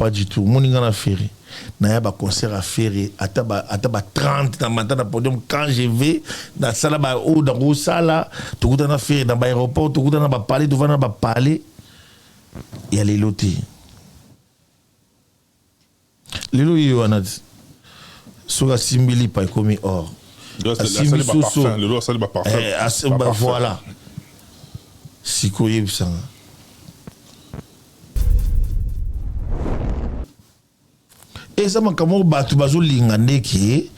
Pas du tout. Omoni nga na Ferre naya ba concert ya Ferre ata ba ata ba 30 na mata na podium quand je vais na sala ba oyo nako sala tokutana na Ferre na ba aéroport tokutana na ba palais tovanda na ba palais ya lelo te. Lelo ye wana soki asimbi lipa ekomi or. Asimbi soso. Lelo asali ba parfum. Eh, ba voilà. Sikoyo yebisa nga. Eza makambo oyo bato bazolinga ndeke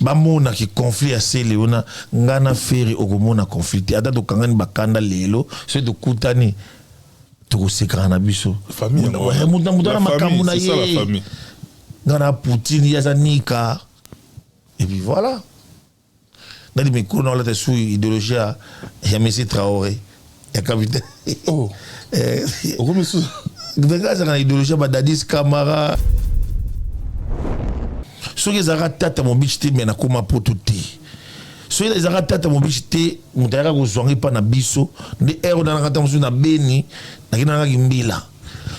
bamona ki conflit ya sele wana nga na Ferre okomona conflit te ata tokangani bakanda lelo soki tokutani tokosekaka na biso moto na moto na makambo na ye nga na Poutine ye aza Nika et puis voilà nadi mikolo na olata su idéologie ya ya Messi Traoré ya capitaine oh. Eh, okomi su nga azalaka na idéologie ya badadis Camara soki ezalaka tata mobici te me nakoma poto te soki ezalaka tata mobici te moto ayaka kozwa ngai mpa na biso nde ere onanaka ntango mosusu na beni nakendaka kaki mbila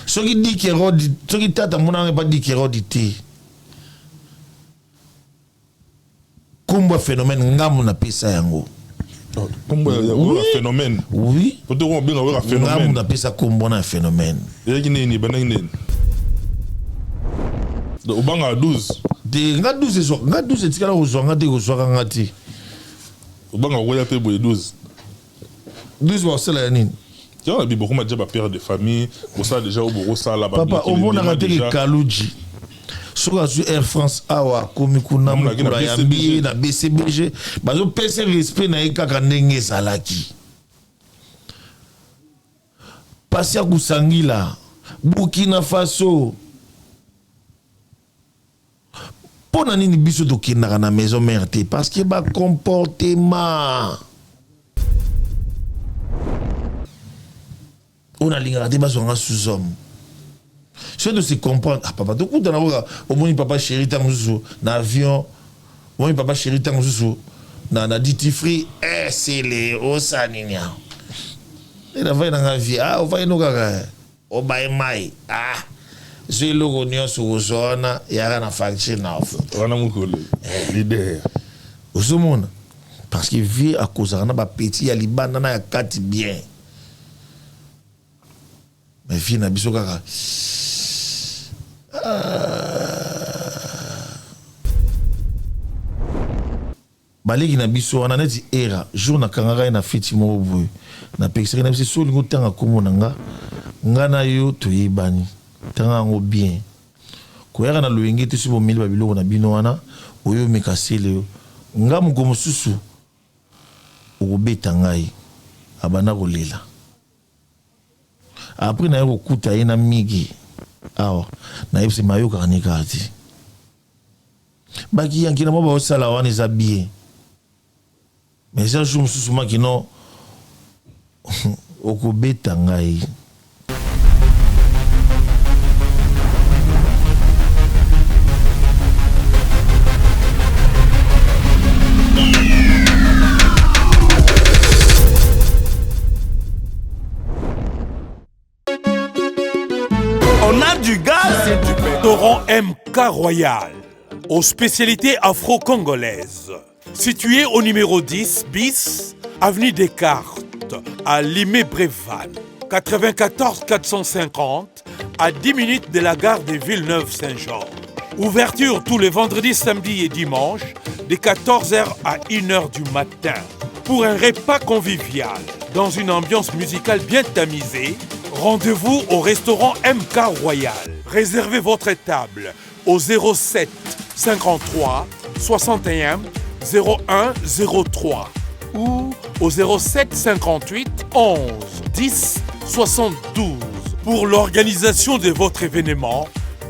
soki dikerodi soki tata amonaka ngai mpa dikerodi te Kombo ya phenomène ngamu na pesa yango. Oh, kombo ya oui. phénomène. Oui. Poto ko benga wera phénomène. Ngamu na pesa kombo na phénomène. Eyaki nini bandaki nini? Donc obanga 12. Te nga 12 ezwa nga 12 etikala kozwa nga te kozwaka nga te. Obanga koya pe boye 12. 12 bakosala ya nini? Tiens, na bokoma déjà ba père de famille, bosala déjà oyo bokosala ba Papa, omonaka te ke Kaludji soki azwi Air France awa akomi kuna mokolo ayambi ye na BCBG bazopesa respect na ye kaka ndenge ezalaki. Pasi ya kusangila Burkina Faso Mpo na nini biso tokendaka na maison mère te? Parce que ba comportement oyo nalingaka te bazwa nga sous homme. Soki to se comprendre, ah papa tokutana kaka omoni papa chéri ntango mosusu na avion, omoni papa chéri ntango mosusu na, na duty free, eh sele osala nini awa? Nde navandi na nga vie, ah ovandi no kaka Obaye mayi ah zwa eloko nionso okozwa wana yaka na facture na ofuta. Wana mokolo leader. Ozo mona parce que vieux akozaka na ba petit ya libanda na ya kati bien mais vieux na biso kaka ah. Ba leki na biso wana neti Erra jour na kangaka ye na feti moko boye na pekisaki na yebisi ye soki olingi otanga kombo na nga nga na yo toyebani tanga yango bien koyaka na loyenge te soki bomeli ba biloko na bino wana oye omeka celeo nga mokolo mosusu okobeta ngai abanda kolela après naye kokuta ye na Migue awa nayebisi ye mais ayokaka ne kaka te. Ba ki yankee na bango bazo sala wana eza bien mais eza jour mosusu maki no okobeta ngai. On a du gaz et du Restaurant MK Royal, aux spécialités afro-congolaises. Situé au numéro 10 bis, avenue Descartes, à Limay-Brévannes, 94 450, à 10 minutes de la gare de Villeneuve-Saint-Georges. Ouverture tous les vendredis, samedis et dimanches, de 14h à 1h du matin. Pour un repas convivial, dans une ambiance musicale bien tamisée, rendez-vous au restaurant MK Royal. Réservez votre table au 07 53 61 01 03 ou au 07 58 11 10 72 pour l'organisation de votre événement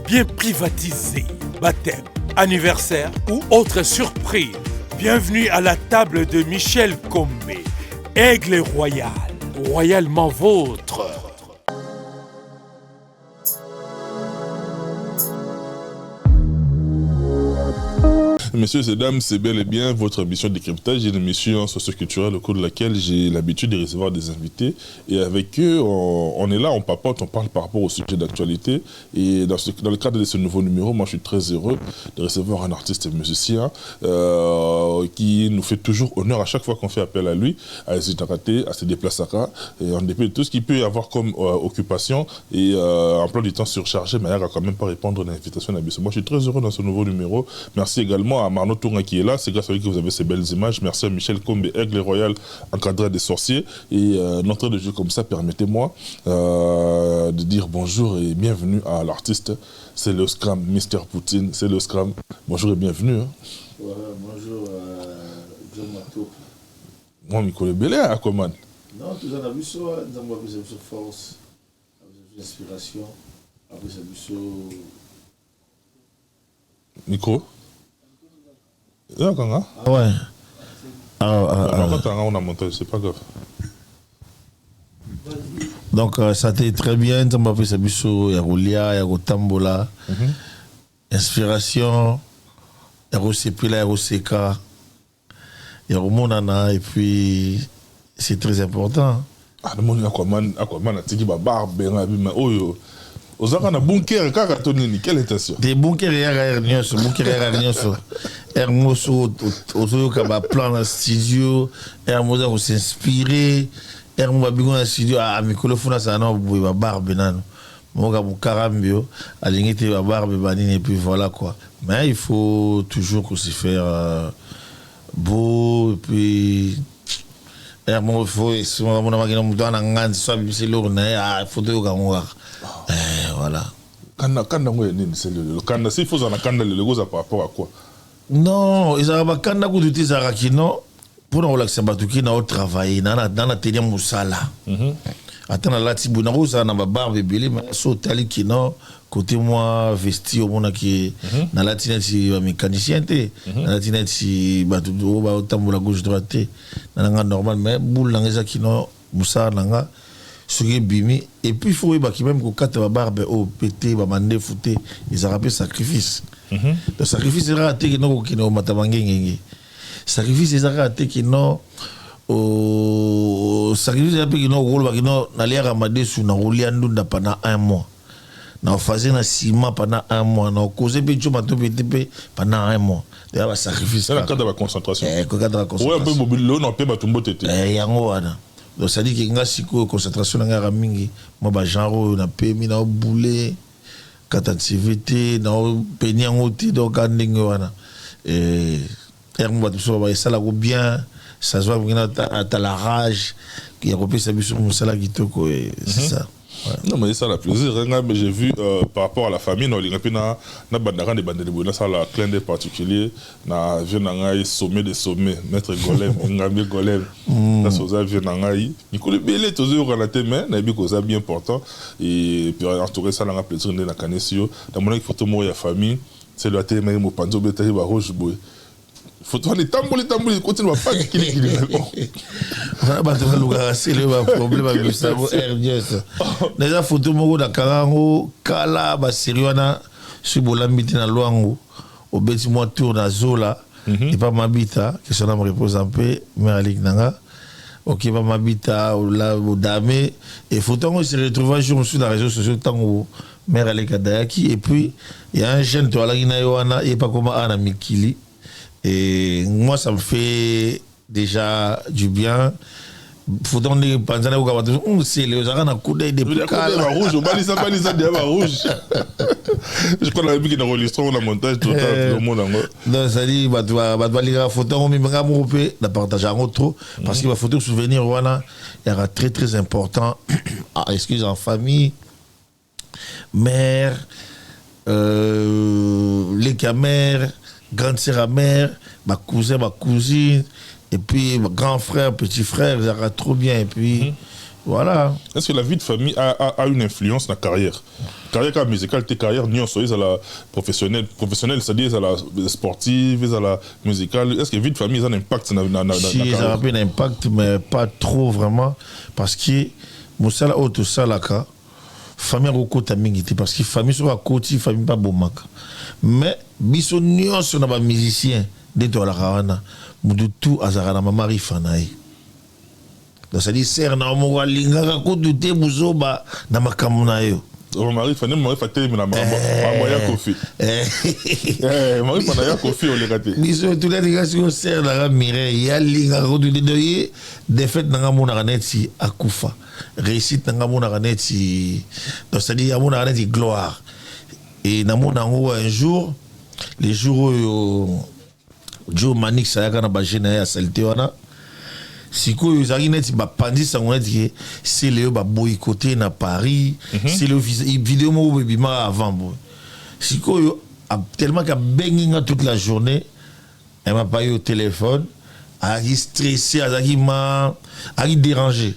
bien privatisé, baptême, anniversaire ou autre surprise. Bienvenue à la table de Michel Kombe, Aigle Royal, royalement vôtre. Messieurs et dames, c'est bel et bien votre émission Décryptage, une émission socioculturelle au cours de laquelle j'ai l'habitude de recevoir des invités. Et avec eux, on est là, on papote, on parle par rapport au sujet d'actualité. Et dans le cadre de ce nouveau numéro, moi je suis très heureux de recevoir un artiste et musicien qui nous fait toujours honneur à chaque fois qu'on fait appel à lui, à Zitarate, à se déplacer, et en dépit de tout ce qu'il peut y avoir comme occupation et emploi du temps surchargé, mais il va quand même pas répondre à l'invitation. Moi je suis très heureux dans ce nouveau numéro. Merci également à Marnaud Tourna qui est là. C'est grâce à lui que vous avez ces belles images. Merci à Michel Combe, Aigle Royal, encadré des sorciers. Et l'entrée de jeu comme ça, permettez-moi de dire bonjour et bienvenue à l'artiste. C'est le Scram, Mister Poutine. C'est le Scram. Bonjour et bienvenue. Hein. Ouais, bonjour, John Mato. Moi, Mikolo Belé, Aquaman. Non, tout ça, on a vu ça. Nous avons vu ça force, inspiration, après ça, micro. Ah ouais. Ah, ah, ah. Par contre, on a monté, c'est pas grave. Donc, ça a été très bien. Nzambe apesa biso ya kolia, ya kotambola, inspiration, ya kosepela, ya koseka, ya komonana, et puis c'est très important. Ah, namoni Aquaman, Aquaman atiki babarbe nga bima oyo. Ozaka na bunker kaka to nini? Quelle intention? Te, bunker eyaka ere nyonso, bunker eyaka nyonso. Ere moso ozoyoka baplan na studio, ere mo oza kosinspire, ere mo babingo na studio, ah, mikolo funa asala na boye babarbe nano moka mokarambi alingi te babarbe banini, et puis voilà quoi. Mais il faut toujours qu'on se faire beau, et puis ere moko faut emonamaki na moto wana nganzi so abimisi eloko na ye, ah, faut toyoka yango kaka. Voilà. Kanda, kanda ngo ya nini? C'est lelo kanda, s'il faut ozala na kanda lelo, ekozala par rapport à quoi? Non, ezalaka bakanda kutu te, ezalaka kino mpona kolakisa bato ki na otravaille na na tenia mosala. Ata nalati boye, nakozala na babarbe ebele, mais so otali kino kote mwa vesti, omonaki nalati neti bamécanicien te, nalati neti bato oyo baotambola gauche droite te, na nanga normal, mais boule nanga eza kino mosala na nga soki ebimi. Et puis faut oyebaki même kokata babarbe oyo pe te, bamandefu te, ezalaka mpe sacrifice. Donc sacrifice ezalaka te kino kokende komata bangengenge, sacrifice ezalaka te kino sacrifice eza mpe kino kokoloba kino naliaka madesu, nakolia ndunda pendant un mois, na ofaze na nsima pendant un mois, na okoze mpe ncoma to mpe te mpe pendant un mois. Deya basacrifice. C'est na cadre ya baconcentration. Cadre ya oyo mpe mobili lelo na mpe bato mbote te. Yango wana. Donc c'est à dire que nga sikoyo concentration na ngai yaka mingi mwa bagenre oyo napemi na obule kata tv te, na openi yango te. Donc ka ndenge wana ere mo bato mosusu esalako bien, ça se voit ata la rage ya kopesa biso mosala kitoko, c'est ça. Ouais. Non, mais ça la plaisir. Mais j'ai vu par rapport à la famille, non, il y a na bandaka de bandele boye, nasala clin d'œil particulier na vieux na ngai, sommet de sommet, maître Golem, Ngambi Golem. Na soza vieux na ngai. Mikolo ebele tozoyokana te, mais nayebi koza bien important. Et puis en tout cas, ça nanga plaisir nde nakanisi yo. Namonaki photo moko ya famille, c'est le atelemaki mopanzi, obetaki ba rouge boye. Photo wana etamboli tamboli, ekoti na bapage kilikili. Wana bato balukaka sele baproblème, babisango aire nyonso. Na eza photo moko nakanga yango kala, basérie wana soki bolambi te na lwango, obeti mwa tour na zola epa Mabita, que son âme repose en paix, mère aliki na nga, ok, pa Mabita odame. Et photo yango se retrouve un jour mosusu na réseaux sociaux ntango mère aleki adayaki. Et puis il y a un jeune toalaki na ye wana, ye pa koma a na mikili. Et moi, ça me fait déjà du bien. Photo ndenge panzana koka bato sele ozalaka na coup d'œil depuis kala. Rouge obalisa balisa deya ba rouge, je crois nayebi ke na enregistrement na montage total omona yango. Non, c'est-à-dire bato balingaka photo yango mingi. Nga moko mpe na partage yango trop parce que bafoto souvenir wana yaka très très important. Ah, excuse, en famille, mère, leki ya mère, grande sœur ya mère, bacousin, bacousine, et puis grand frère, petit frère, ezalaka trop bien. Et puis voilà. Est-ce que la vie de famille a une influence dans la carrière, carrière kaka musicale te, carrière nyonso, ezala professionnelle, professionnelle, c'est-à-dire ezala sportive, ezala musicale? Est-ce que vie de famille eza na impact na Si, ezalaka mpe na impact, mais pas trop vraiment, parce que mosala oyo tosalaka Famille akokota mingi te, parce que famille soki akoti, famille mpe abomaka. Mais biso nyonso na bamusicien nde toalaka wana, motu tu azalaka na mama Rifa na ye. Donc c'est-à-dire sœur na yo moko alingaka kutu te buzoba na makambo na yo. Marifa nde Marifa telemi na makambo ya Kofi. Marifa na ya Kofi oleka te. Biso tulatika sikoyo, sœur nanga Mireille, ye alingaka kutu te. Donc ye, défaite nanga amonaka neti akufa, réussite nanga amonaka neti, donc c'est-à-dire amonaka neti gloire. Et namona yango un jour, le jour oyo Joe Manix ayaka na baje na ye ya saleté wana. Sikoyo ezalaki neti bapandi sango neti ke Sele oyo baboyikote na Paris. Sele oyo vidéo moko boye ebimaka avant boye. Sikoyo tellement ke abengi nga toute la journée, elle m'a pas eu au téléphone, azalaki stressé, azalaki ma azalaki dérangé.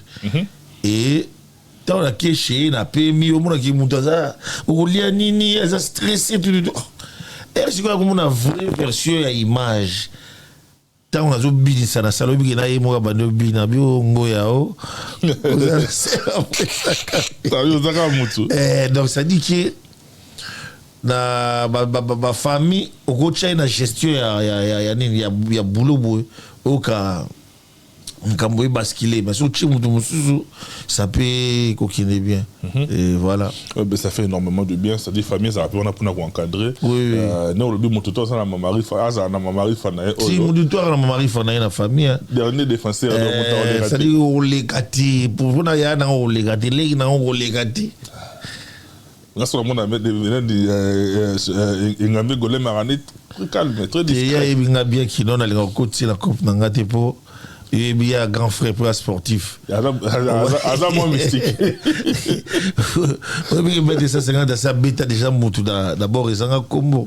Et ntango nake chez ye, napemi, omonaki moto aza okolia nini, aza stressé tututu. Ere sikoyo akomona vraie version ya image ntango nazobinisa na sala, obiki na ye moko abandi obina bi o ngoya o. Ozaka mutu. Donc ça dit que na bafamille okotia ye na gestion ya nini ya boulot boye, oyoka makambo ebascule. Mais soki otie moto mosusu, ça peut kokende bien. Et voilà. Ouais, ben, ça fait énormément de bien, c'est-à-dire famille ezala mpe wana mpona koencadrer. Oui. Ne olobi moto to aza na mamarifa, azala na mamarifa na ye. Si oyo motu to aka na mamarifa na ye na famille, hein. Dernier défenseur, donc moto aoleka te. C'est-à-dire oleka te mpona ya nanga, oleka te leki nanga, okoleka te. Nga so namona nani Engambe Golem arani très calme, très te ye discret. Ayebi nga bien kino nalinga kokotisela cope na nga te, mpo oyebi ya grand frère mpo ya sportif. Aza mwa mystique. Oyebi mètre 150 asi abeta déjà motu. D'abord ezanga nkombo,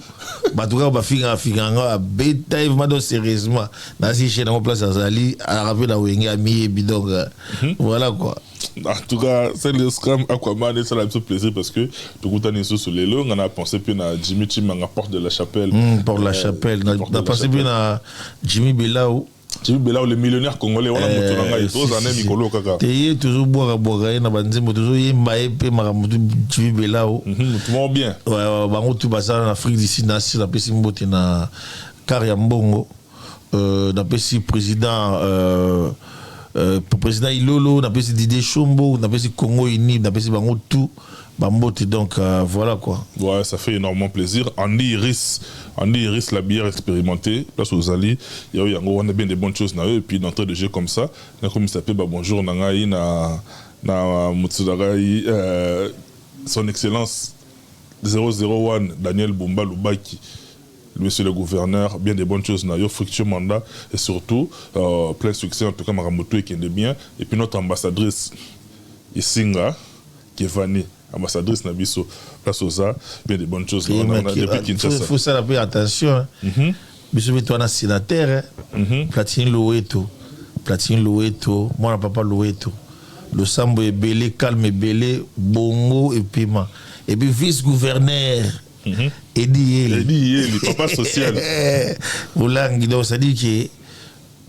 bato kaka bafingaka fingaka nga, abeta ye vraiment. Donc sérieusement nasi chez nango place azali alaka mpe na Wenge, amiyebi. Donc voilà quoi. En tout cas, c'est le Scram Aquaman et ça a biso plaisir parce que tokutani lisusu lelo. Nga na pensé mpe na Jimmy Chimanga, Porte de la Chapelle. Porte de la Chapelle. Porte de na la pensé mpe Chapelle. Na Jimmy Belau. Jimmy Belau, le millionnaire congolais wana, moto na ngai tozana mikolo kaka. Te ye tozobwakabwaka ye na banzembo, tozoyemba ye mpe makambo tu Jimmy Belau. Motu moko bien. Ouais, bango tu basala na Afrique d'ici. Nasi napesi mbote na kar ya mbongo, napesi président Ilolo, napesi Didier Chombo, napesi Congo Uni, napesi bango tout bambote. Donc voilà quoi. Ouais, ça fait énormément plaisir. Andy Iris, Andy Iris, la bière expérimentée, place aux Ali, il y a eu on a bien des bonnes choses na eux, et puis d'entrée de jeu comme ça, na comme ça s'appelle, bah bonjour na ngai na Mutsudagai, son excellence 001 Daniel Bumba Lubaki, monsieur le gouverneur, bien des bonnes choses na yo, fructueux mandat et surtout plein succès. En tout cas makambo tout ekende bien. Et puis notre ambassadrice Isinga Kevani, ambassadrice na biso, place oza, bien des bonnes choses depuis Kinshasa. Faut sala mpe attention, hein. Biso mpe towana sénateur, hein. Platini Loweto, Platini Loweto, mwana papa Loweto, losambo ebele, calme ebele, bongo epema. Et puis vice gouverneur Edi Yeli. Edi Yeli, papa social. Olangi. Donc c'est à dire que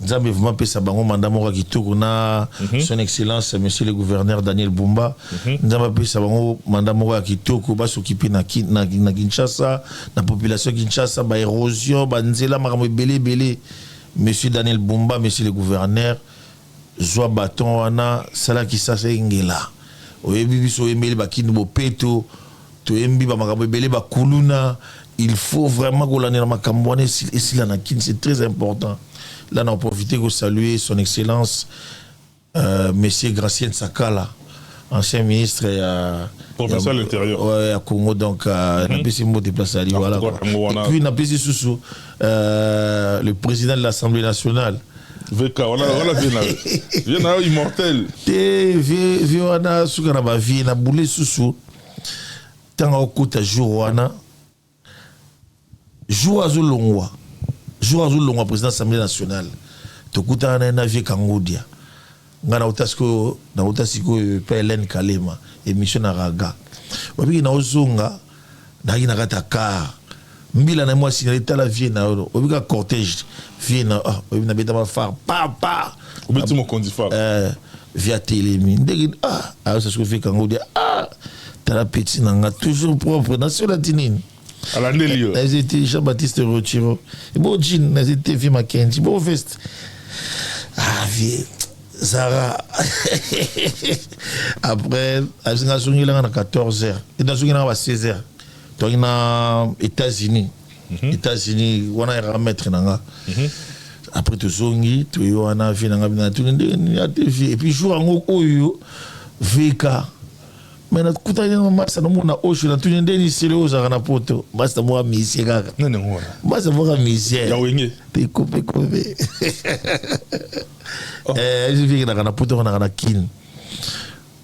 Nzambe vraiment apesa bango mandat moko ya kitoko na son excellence monsieur le gouverneur Daniel Bumba. Nzambe apesa bango mandat moko ya kitoko, basokipe na Kinshasa, na population ya Kinshasa, baérosion, banzela, makambo ebele ebele. Monsieur Daniel Bumba, monsieur le gouverneur, zwa baton wana, sala Kisasa engela. Oyebi biso oyembeli bakini bopeto, toyembi bamakambo ebele, bakuluna. Il faut vraiment kolandela makambo wana esila na Kini, c'est très important. Là na profité ko saluer son excellence monsieur Gracien Sakala, ancien ministre ya Provincial intérieur. Ouais, ya Congo. Donc napesi mbote place ali, voilà quoi. Et puis napesi susu le président de l'Assemblée nationale. VK wana vie na immortel. Te vie wana suka na bavie na bule susu. Ntango akokota jour wana, jour azolongwa, jour azolongwa président Assemblée nationale, tokutana na ye na vie Kangudia. Ngai nauta sikoyo, nauta sikoyo epa Hélène Kalema, émission na raga babiki. Naozonga, nayaki na kati ya car, mbila na mwasi na etala vie na yo, obika cortège vie na, ah, oyebi nabeta bafare pa pa. Obeti mokonzi phare. Vie atelemi ndenge, ah, ayosa sikoyo vie Kangudia, ah. Tala petit na nga toujours propre nasi olati nini? Alandeli yo. Nayebi te Jean Baptiste Rotiro. Bo jean nayebi te vie Makenji. Bo veste. Ah vie Zara. Après ayebisi nga azongela nga na 14 heures. Nazongela nga ba 16 heures. Toyaki na États-Unis. États-Unis wana yaka maître na nga. Après tozongi toye wana vie na nga bina tuni ndenge nini ate vie et puis jour yango oyo VK mais nakutani na masta nomona osho natuni ndenge nini sele oyo ozalaka na poto masta moko amisie kaka nani yango wana masta moko amisie ya wenge te kope kope eh vie naka na poto naka na kin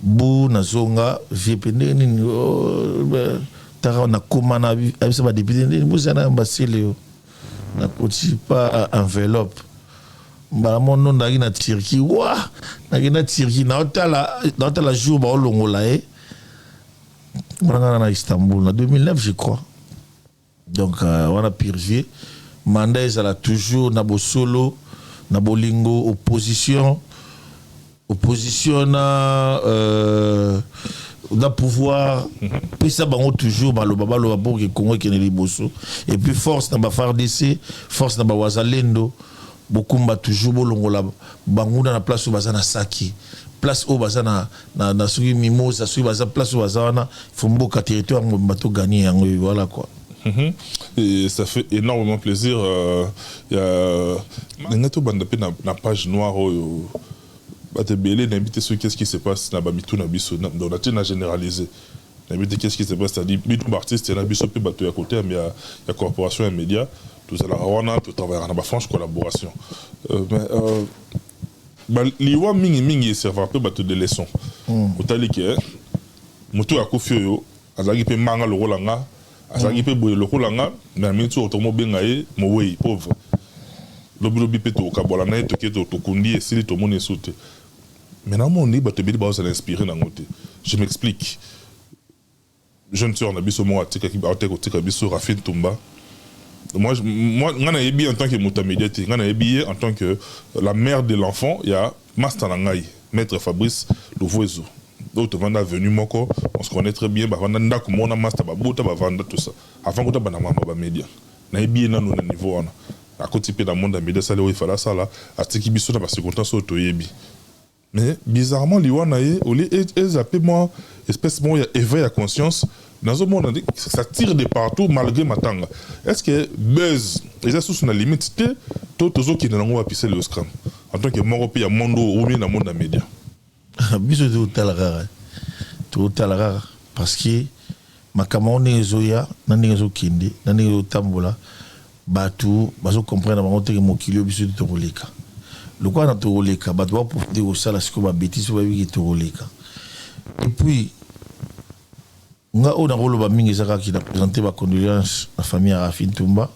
bu nazonga vie mpe ndenge nini oh, taka nakoma na abisa badepute ndenge bozala na basele yo nakoti pa enveloppe mbala moko ndo ndaki na Turquie wa nakenda na Turquie naotala jour baolongola ye wana nga na Istanbul na 2009 je crois. Donc wana purgie mandat ezala toujours na bosolo na bolingo opposition na pouvoir pesa bango toujours baloba baloba pour que Congo ekende liboso. Et puis force na ba FARDC, force na ba Wazalendo, bokumba toujours bolongola banguna na place oyo baza na saki place oyo baza na soki mimosa soki baza place oyo baza wana faut mboka territoire mobimba togagner yango, voilà quoi. Et ça fait énormément plaisir. Y a ndenge tobanda mpe na page noire oyo bato ebele nayebi te soki qu'est-ce qui se passe na bamitu na biso. Donc natie na généraliser, nayebi te qu'est-ce qui se passe, c'est-à-dire bino baartiste na biso mpe bato ya côté ya corporation ya média tozalaka wana totravaillaka na bafranche collaboration. Mais liwa mingimingi eservaka mpe bato de leçon. Otali ke moto akufi oyo azalaki mpe manga lokola nga, azalaki mpe boye lokola nga, mais na miniti oyo tomobenga ye mowei pauvre. Lobilobi mpe tokabola na ye toke tokundi esili tomoni esu te. Mais namoni bato ebele bazala inspiré nango te. Je m'explique: jeune sœur na biso moko atikaki aotaki kotika biso, Rafine Tumba. Moi nga nayebi en tant que moto ya média te, nga nayebi ye en tant que la mère de l'enfant ya master na ngai, maître Fabrice Lovoezo oyo tovanda avenue moko. On se connaît très bien, bavanda ndako moko na master, babota bavanda tout ça avant kota banda mama bamédia. Nayebi ye nano na niveau wana. Akoti mpe na monde ya média, asali oyo efala asala, atiki biso na bacirconstance oyo toyebi. Mais bizarrement liwa na ye olie eza mpe mwa espèce moko ya éveil ya conscience. Nazomona ça tire de partout malgré matanga. Est ce que buzz eza susu na limite te to tozokende nango wapi? Celeo Scram en tant que moko mpe ya monde oyo omi na monde ya média. Biso totala kaka, totala kaka parce que makambo yango ndenge ezoya na ndenge ezokende na ndenge ezotambola, bato bazocomprendre bango teke mokili oyo biso te tokoleka lokola na tokoleka. Bato baprofite kosala sikoyo babêtises oyo bayebiki tokoleka. Et puis nga oyo nakoloba mingi eza kaka na présente bacondoléance na famille ya Rafine Tumba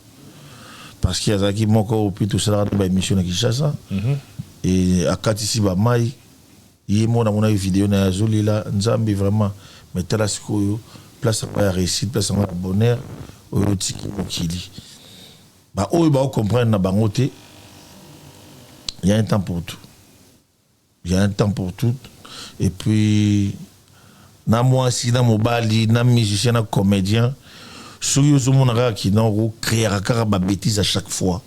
parce que azalaki moko oyo mpe tosalaka na baémission na Kinshasa e akatisi bamai ye moko. Namonaki video na ye azolela Nzambe vraiment. Mais tala sikoyo place yango ya réussite, place yango ya bonheur oyo otiki mokili. Baoyo baocomprendre na bango te, il y a un temps pour tout, il y a un temps pour tout. Et puis na mwasi na mobali na musicien na comédien, soki ozomona kaka kina okocréaka kaka babêtises à chaque fois,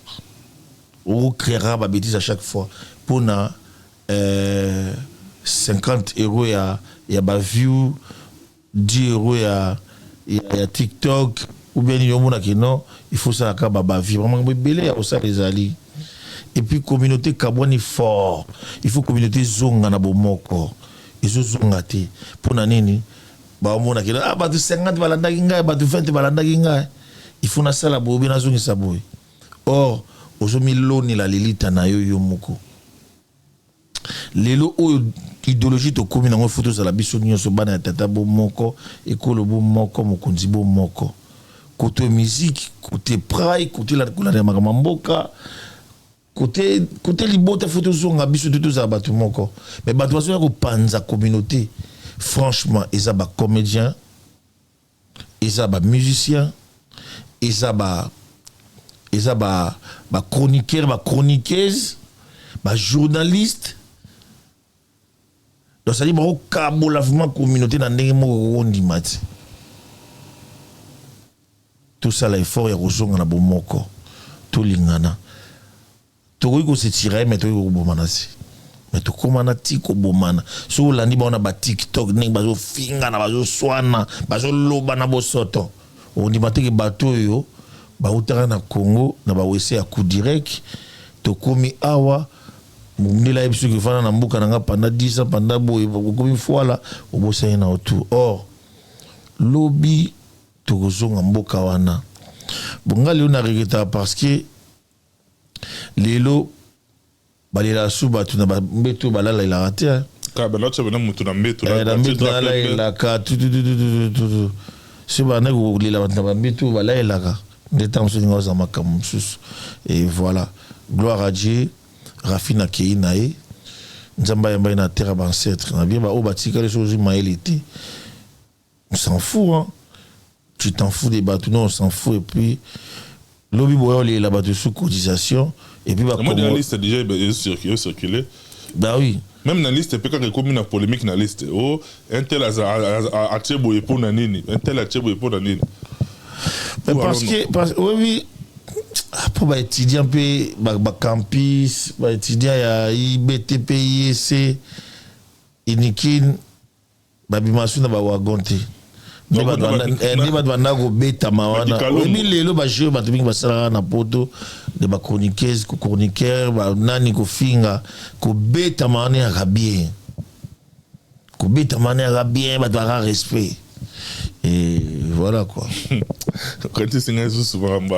okocréaka kaka babêtises à chaque fois mpona 50 € ya baview, 10 € ya TikTok ou bien nini, omonaki non, il faut salaka kaka babavie. Makambo ebele ya kosala ezali. Et puis communauté kabwani fort, il faut communauté ezonga na bomoko. Ezozonga te mpo na nini? Baomonaki ah, bato 50 balandaki ngai, bato 20 balandaki ngai, il faut nasala boye obe nazongisa boye. Or ozomilonela lilita na yo yo moko. Lelo oyo idéologie tokómi nango, faut tozala biso nyonso bana ya tata bo moko, ekolo bo moko, mokonzi bo moko. Côté musique, côté prai, côté kolanda makambo ya mboka, côté libota, faut tozonga biso te tozala bato moko. Mais bato bazoya kopanza communauté, franchement, eza bacomédien, eza bamusicien, eza bachroniqueur, bachroniqueuse, bajournaliste. Donc c'est-à-dire bakokabola vraiment communauté na ndenge moko okondima te. Tosala effort ya kozonga na bomoko, tolingana. Tokoki kose tirailler, mais tokoki kobomana te. Mais tokomana ti kobomana. Soki olandi bango na baTikTok, ndenge bazofingana, bazoswana, bazoloba na bosoto, ondima teke bato oyo bautaka na Congo na bawese ya coup direct. Tokomi awa, mondele ayebi soki ofanda na mboka na nga pendant 10 ans, pendant boye, okomi fwala, obosani na otu. Or lobi tokozonga mboka wana. Bon, nga lelo na regrettaka parce que lelo balelaka su bato na bambeto balalelaka te. Kaka motu na mbeto. Na mbeto balalelaka tutututututu. So bandaki kolela bato na bambeto balalelaka nde ntango mosusu ninga ozala makambo mosusu. Et voilà, gloire à Dieu, Rafine akei na ye, Nzambe ayamba ye na terre ya baancêtre na bien. Baoyo batikali, so ozwi mayele te, on s'en fout, hein. Tu t'en fous des bateaux? Non, on s'en fout. Et puis lobi boya olela bato sous cotisation et puis Moi, la liste déjà est circulé. Bah oui. Même na liste mpe kaka ekomi na polémique na liste. O un tel atie boye mpo na nini, un tel atie boye mpo na nini. Mais parce que parce, oui, mpo baétudiant mpe bacampus, baétudiant ya IBTP, IEC, Unikin, babima su na bawagon te. Nde bato banda kobetama wana. Oyebi lelo bajeu bato mingi basalaka na poto de bachroniqueuse, chroniqueur, banani, kofinga, kobetama wana yaka bien, kobetama wana yaka bien, bato baka respect et voilà quoi. Kanti ngai lisusu makambo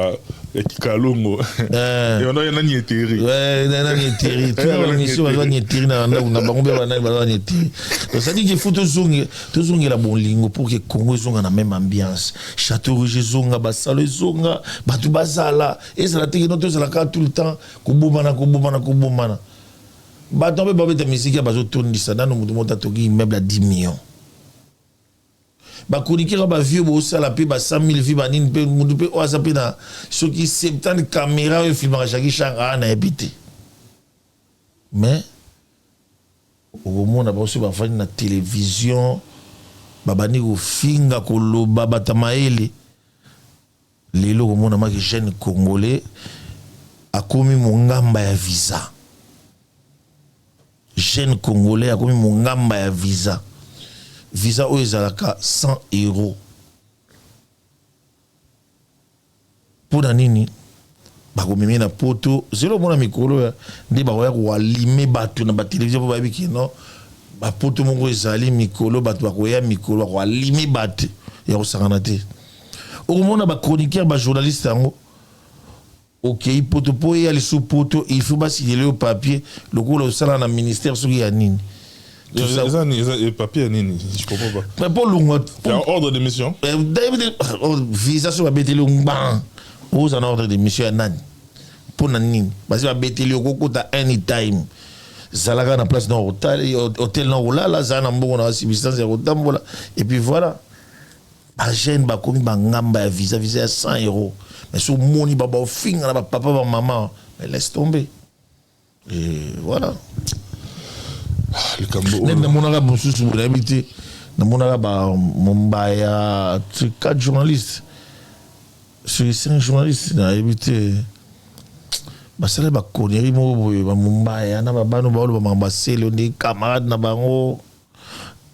ya kikalongo nani eteri. Nani eteri, tuna baza nieteri na ndako na bango mpe banani baza nieteri. Donc c'est à dire qu'il faut tozongela bolingo pour que Congo ezonga na même ambiance. Château Rouge ezonga, basalo ezonga, bato bazala, ezala teke no tozala kaka tout le temps kobomana, kobomana, kobomana. Bato mpe babeta misiki ya bazotondisa nano moto moko atoki immeuble ya 10 millions. Bachroniqueur, bavues bosala mpe ba 100 000 vues, banini mpe, mutu mpe oyo aza mpe na soki 70 caméra oyo efilmaka Jacki Changa aa, nayebi te. Mais okomona bango soki bafandi na télévision, babandi kofinga, koloba bato mayele. Lelo okomona maki jeune congolais akomi mongamba ya visa, jeune congolais akomi mongamba ya visa. Visa oyo ezalaka 100 euro, mpo na nini bakomemi na poto? Zelo omona mikolo nde bakoya koalime bato na batelevizio mpo bayebi keno bapoto moko ezali mikolo, bato bakoya mikolo, bakoalime bato ya kosangana te. Okomona bachroniqueur, bajournaliste yango, okei poto mpo eya lisusu poto, il faut basinyele yo papier lokola osala na ministère soki ya nini. Eza papier ya nini? Je comprends pas. Mpo longwa. Ordre de mission. Visa soki babeteli yo ngban, oza na ordre de mission ya nani? Mpo na nini basi babeteli yo kokota anytime? Zalaka na place na hotel na kolala, zala na mbongo na subsistance ya kotambola et puis voilà. Bajeune bakomi bangamba ya visa, visa ya 100 euro. Mais so omoni baofinga na bapapa, bamama, mais laisse tomber et voilà. Nde namonaka mosusu, nayebi te, namonaka bamombaya, quatre journalistes sur cinq journalistes, nayebi te, basala baconnerie moko boye. Bamombaya na babano baoloba makambo basele nde camarade na bango,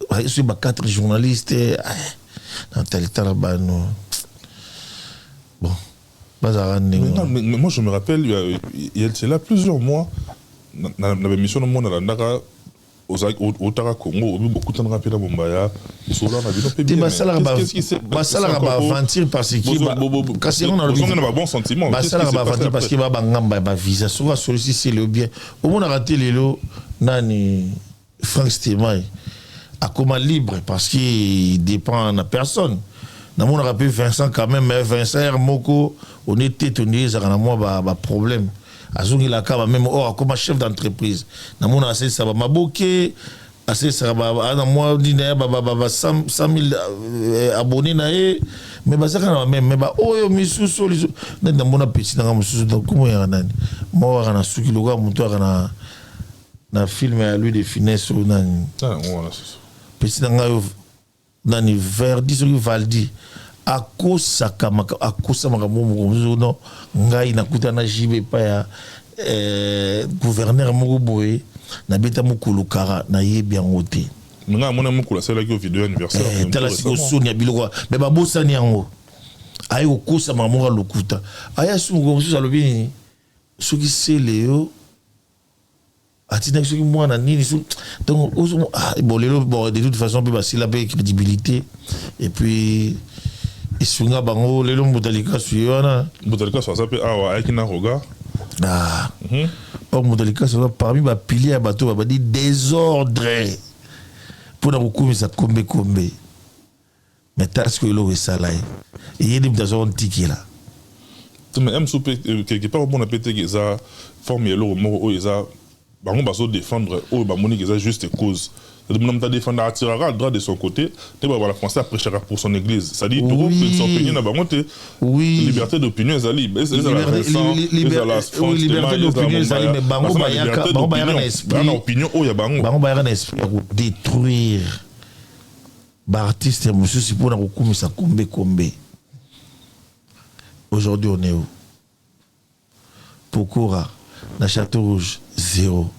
soki ba quatre journalistes natali tala bano, bon, bazalaka ndenge. Mais moi je me rappelle, il y a c'est là plusieurs mois, na émission na mona landaka, otaka Congo, obi bokutanaka mpe na Mombaya, osola na bino mpe. Te, basalaka baaventure parce que kasi yango nalobizonga na babon sentiment. Basalaka baaventure parce que bangamba ya bavisa. Soki asolisi sele bien, omonaka te lelo nani, Frank Stemay akoma libre parce qu'il dépend na personne. Namonaka mpe Vincent quand même, mais Vincent r moko one te, tondi ezalaka na mwa baproblème, azongelaka bameme. Or akoma chef d'entreprise. Namona asalisaka bamaboke, asalisaka na mwa nini ya ba 100 000 abonné na ye, mais bazalaka na bameme. Mais baoyo misusu neti namona petit nanga mosusu, komo yaka nani, moko kaka na suki lokola moto aka na Na film ya Louis de Funès oyo nani? Pesi na ngai nani, Verdi soki Valdi, akosaka akosa makambo moko mosusu. No, ngai nakuta na JB epai ya gouverneur moko boye, nabeta mokolo kara, nayebi yango te. Nga amona mokolo asalaki yo video anniversaire. Tala sikoyo, soni ya biloko, me babosani yango. Aye kokosa makambo moko ya lokuta. Aya su mokolo mosusu, alobi nini? Soki sele yo atindaki soki mwana nini. Donc ah, bon, lelo, bon, de toute façon mpe basila mpe crédibilité et puis esunga bango. Lelo Mbuta Likasu ye wana. Mbuta Likasu aza mpe awa, ayaki na Roga. Ah. Or Mbuta Likasu aza parmi bapilier ya bato babandi désordre mpona kokumisa Kombe Kombe. Mais tala sikoyo eloko esala ye, eyedi moto azwaka ntikela. Mais mosusu mpe, quelque part omona mpe teke eza forme ya eloko moko oyo eza bango bazodéfendre, oyo bamoni eza juste cause. C'est-à-dire moto adéfendre, atiraka droit de son côté te. Babala français, aprêchaka pour son église, c'est-à-dire tokopekisa opinion na bango te. Liberté d'opinion ezali. Liberté d'opinion ezali, mais bango bayaka na esprit na opinion oyo ya bango. Bango bayaka na esprit ya kodétruire baartiste mosusu mpona kokumisa Kombe Kombe. Aujourd'hui, on est où? Pokora na Château Rouge, zéro.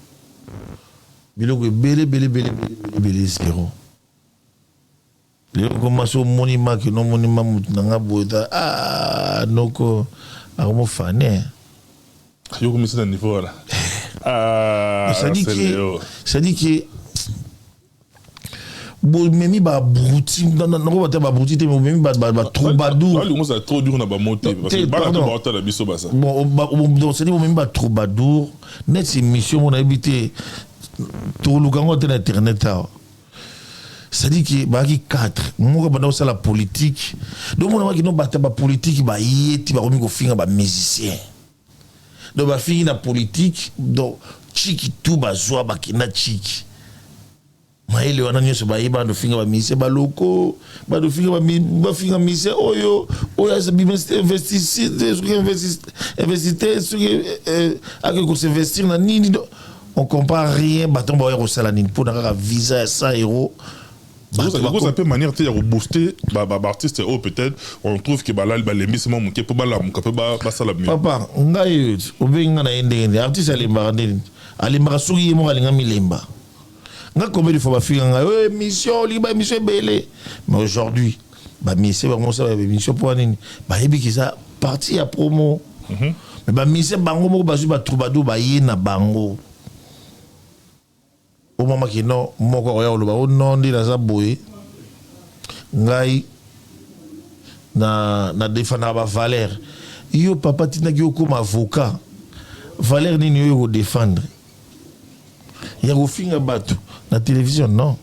Biloko ebele ebele ebele ebele ebele, zéro. Lelo koma so omoni maki, nomoni ma motu na nga boye ta, ah, noko akomofane. Yokomisi na niveau wana. C'est-à-dire que bomemi baabruti, nango bata baabruti te, bomemi batroubadour. Ozala trop dur na bamo te. Baotala biso baza. Bon, c'est-à-dire bomemi batroubadour neti émission mo nayebi te, toluka yango te na internet awa. C'est-à-dire que bayaki 4, moko banda kosala politique. Donc mona baki no bato ya bapolitique baye ti bakomi kofinga bamusicien. Donc bafingi na politique, donc chiki tu bazwa bakenda chiki mayele wana nyonso, bayeba bandofinga bamusicien baloko, bandofinga, bafinga musicien oyo oyo investisseur, soki investisseur, soki ake kosinvestir na nini, on comprend rien. Bato baoya kosala nini mpona kaka visa ya 100 euro? Ekoza mpe manière te ya kobooster baartiste oyo peut-être on trouve ke balali, balembisi mwa moke mpo balamuka mpe basala mieux. Papa, ngai obengi nga na ye ndenge nini? Artiste alembaka ndenge alembaka? Soki ye moko alinga milemba. Nga combien de fois bafinga ngai oyo émission, olingi baémission ebele. Mais aujourd'hui bamusicien bango osala baémission mpo nini? Bayebi ki eza partie ya promo. Mais bamusicien bango moko bazwi batroubadour, baye na bango. Omamaki no moko akoya koloba o non, nde naza boye, ngai na défendaka bavaleur. Yo papa tindaki okóma avocat, valeur nini oyo kodéfendre ya kofinga bato na télévision? Non.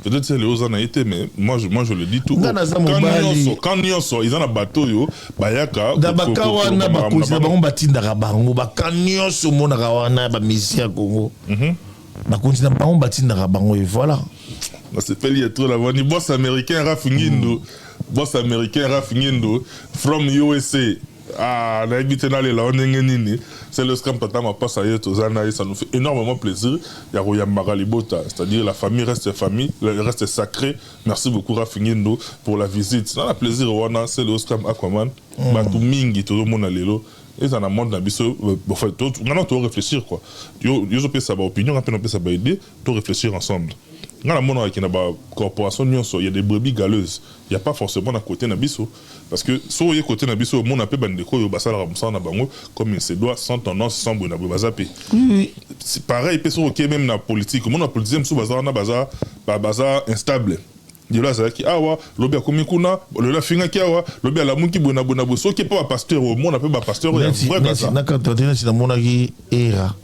Peut-être c'est oza na ye te, mais moi je le dis tout. Nga naza mobali. Quand nyonso eza na bato oyo bayaka. Na baka wana, bakonzi na bango batindaka bango. Baka nyonso omonaka wana, bamusicien ya Congo, bakonzi na bango batindaka bango et voilà. Nasepeli ya trop navandi boss américain Raf Ngindu, boss américain Raf Ngindu from USA. Ah, nayebi te nalela o ndenge nini. C'est le scam tata mapasa ye, toza na ye, ça nous fait énormément plaisir ya koyambaka libota, c'est-à-dire la famille reste famille, reste sacré. Merci beaucoup Raf Ngindu pour la visite. Na plaisir wana, c'est le scam Aquaman. Bato mingi tozomona lelo eza na monde na biso. Nga na to réfléchir quoi, yo ozopesa baopinion, nga mpe napesa baidée, to réfléchir ensemble. Nga namonaka na bacorporation nyonso, il y a des brebis galeuses. Il y a pas forcément na côté na biso, parce que so oye côté na biso, omona mpe bandeko oyo basalaka mosala na bango comme il se doit, sans tendance, sans boye na boye, baza mpe. C'est pareil mpe soki okei même na politique, omona politicien mosusu baza wana, baza instable. Lelo azalaki awa, lobi akomi kuna, lelo afingaki awa, lobi alamuki boye na boye na boye. Soki mpe bapasteur, omona mpe bapasteur oyo ya vrai baza. Na kaka te, neti namonaki era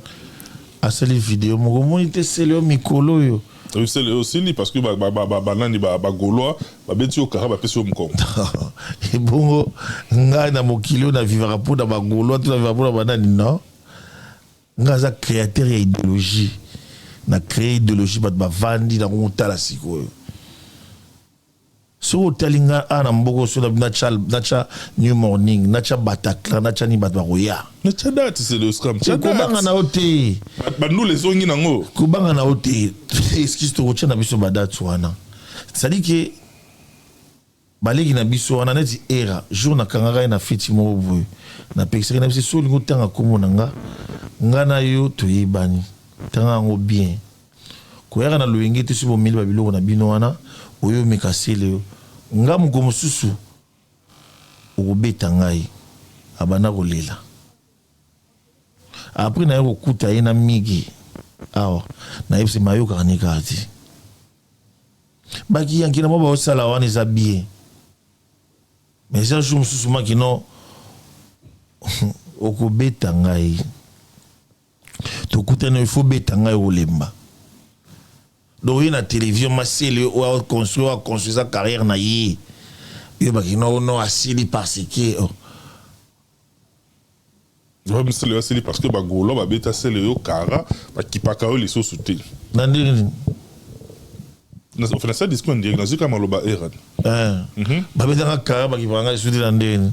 asali video moko, omoni te sele yo mikolo oyo. Sele osili parce que banani, bagaulois babeti yo kara, bapesi yo mokongo. Ebongo ngai na mokili oyo navivaka mpona bagaulois to navivaka mpona banani? Non, ngai aza créateur ya idéologie. Na créé idéologie, bato bavandi nango. Motala sikoyo. Soki otali nga awa na mboka oyo natya natya New Morning, natya Bataclan, natya nini, bato bakoya. Natya date, c'est le scram. Kobanga na yo te. Bandula ezongi nango. Kobanga na yo te, excuse, tokotya na biso badate wana. C'est-à-dire que baleki na biso wana neti era jour nakangaka ye na feti moko boye, napekisaki na biso: so olingi otanga nkombo na nga, nga na yo toyebani, tanga yango bien. Koyaka na loyenge te. Soki bomeli babiloko na bino wana, oyo omeka sele yo nga, moko mosusu okobeta ngai. Abanda kolela. Après naye kokuta ye na migi awa, nayebisi mayokaka ne kaka te. Bakiyanki na mwa baosala wana eza bien, mais eza jour mosusu makino okobeta ngai. Tokutani, il faut beta ngai, okolemba. Donc ye na télévision masele oyo aconstruire, oyo aconstruire sa carrière na ye, yo bakino no asili parce que oh. Sele oyo asili parce que bagaulois babeta sele oyo kara, bakipaka oyo lisusu te. Na ndenge nini? Enfin, nasa discours indirect, nazwi kaka maloba era. Babetanga kara, bakipaka ngai lisusu te na ndenge nini?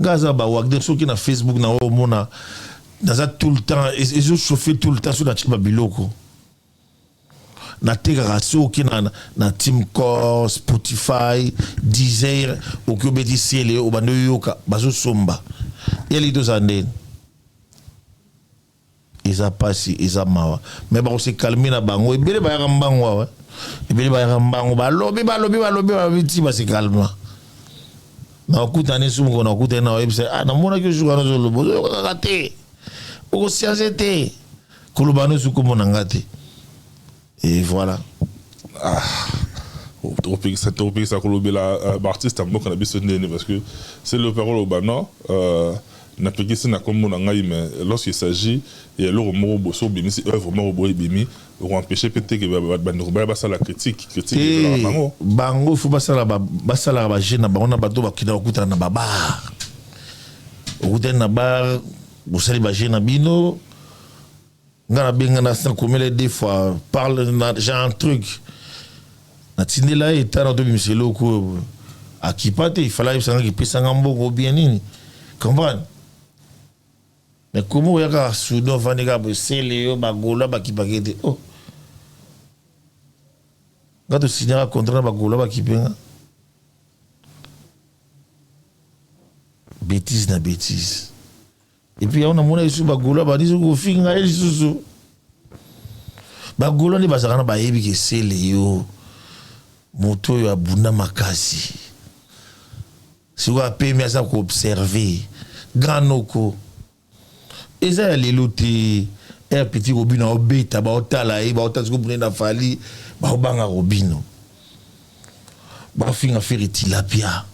Nga aza bawagner. Soki na Facebook na oyo omona naza tout le temps, ezochauffe tout le temps. Soki natie babiloko natekaka, soki na TuneCore, Spotify, Deezer, oki obeti sele, obandi oyoka bazosomba. Yali tozala ndeni, eza mpasi, eza mawa, mais bakose calmer na bango. Ebele bayaka mbango awa, ebele bayaka mbango, balobi, balobi, balobi, balobi ti base calmer. Nakutani su moko, nakutani na oyebisa: ah, namonaki jour wana ozoloba, ozoyoka kaka te, okosianse te, koloba no esu kombo na nga te. Et voilà. Ah, tokopekisa kolobela baartiste ya mboka na biso ndeni? Parce que c'est le parole oloba non, napekisi na kombo na ngai, mais lorsqu'il s'agit ya eloko moko boso obimisi, œuvre moko boye ebimi, okoempêche mpe te ke bandeko baya basala critique. Critique ezalaka bango. Bango fo basalaka baje na bango na bato bakenda kokutana na babar. Okutani na bar, bosali baje na bino. Nga nabenga na nakomela deux fois, parle na j'ai un truc, natindela ye etana, tobimisa eloko oyo. Akipa te, ifala ayebisanga, epesanga mbongo bien nini, comprendre. Mais komo oya kaka soudan, ovandi kaka boye, sele yo bagaulois bakipaka ete oh, nga tosignaka contrat na bagaulois, bakipenga bêtise na bêtise. Et puis yango namona lisusu bagaulois bandi soki kofinga ye lisusu. Bagaulois nde bazalaka na bayebi ke sele yo moto oyo abunda makasi, sikoyo apemi, aza koobserve grand noko. Eza ya lelo te. Air petit Robino aobeta, baotala ye, baotala sikoyo bune na Fally, baobanga Robino, baofinga Ferre tilapia,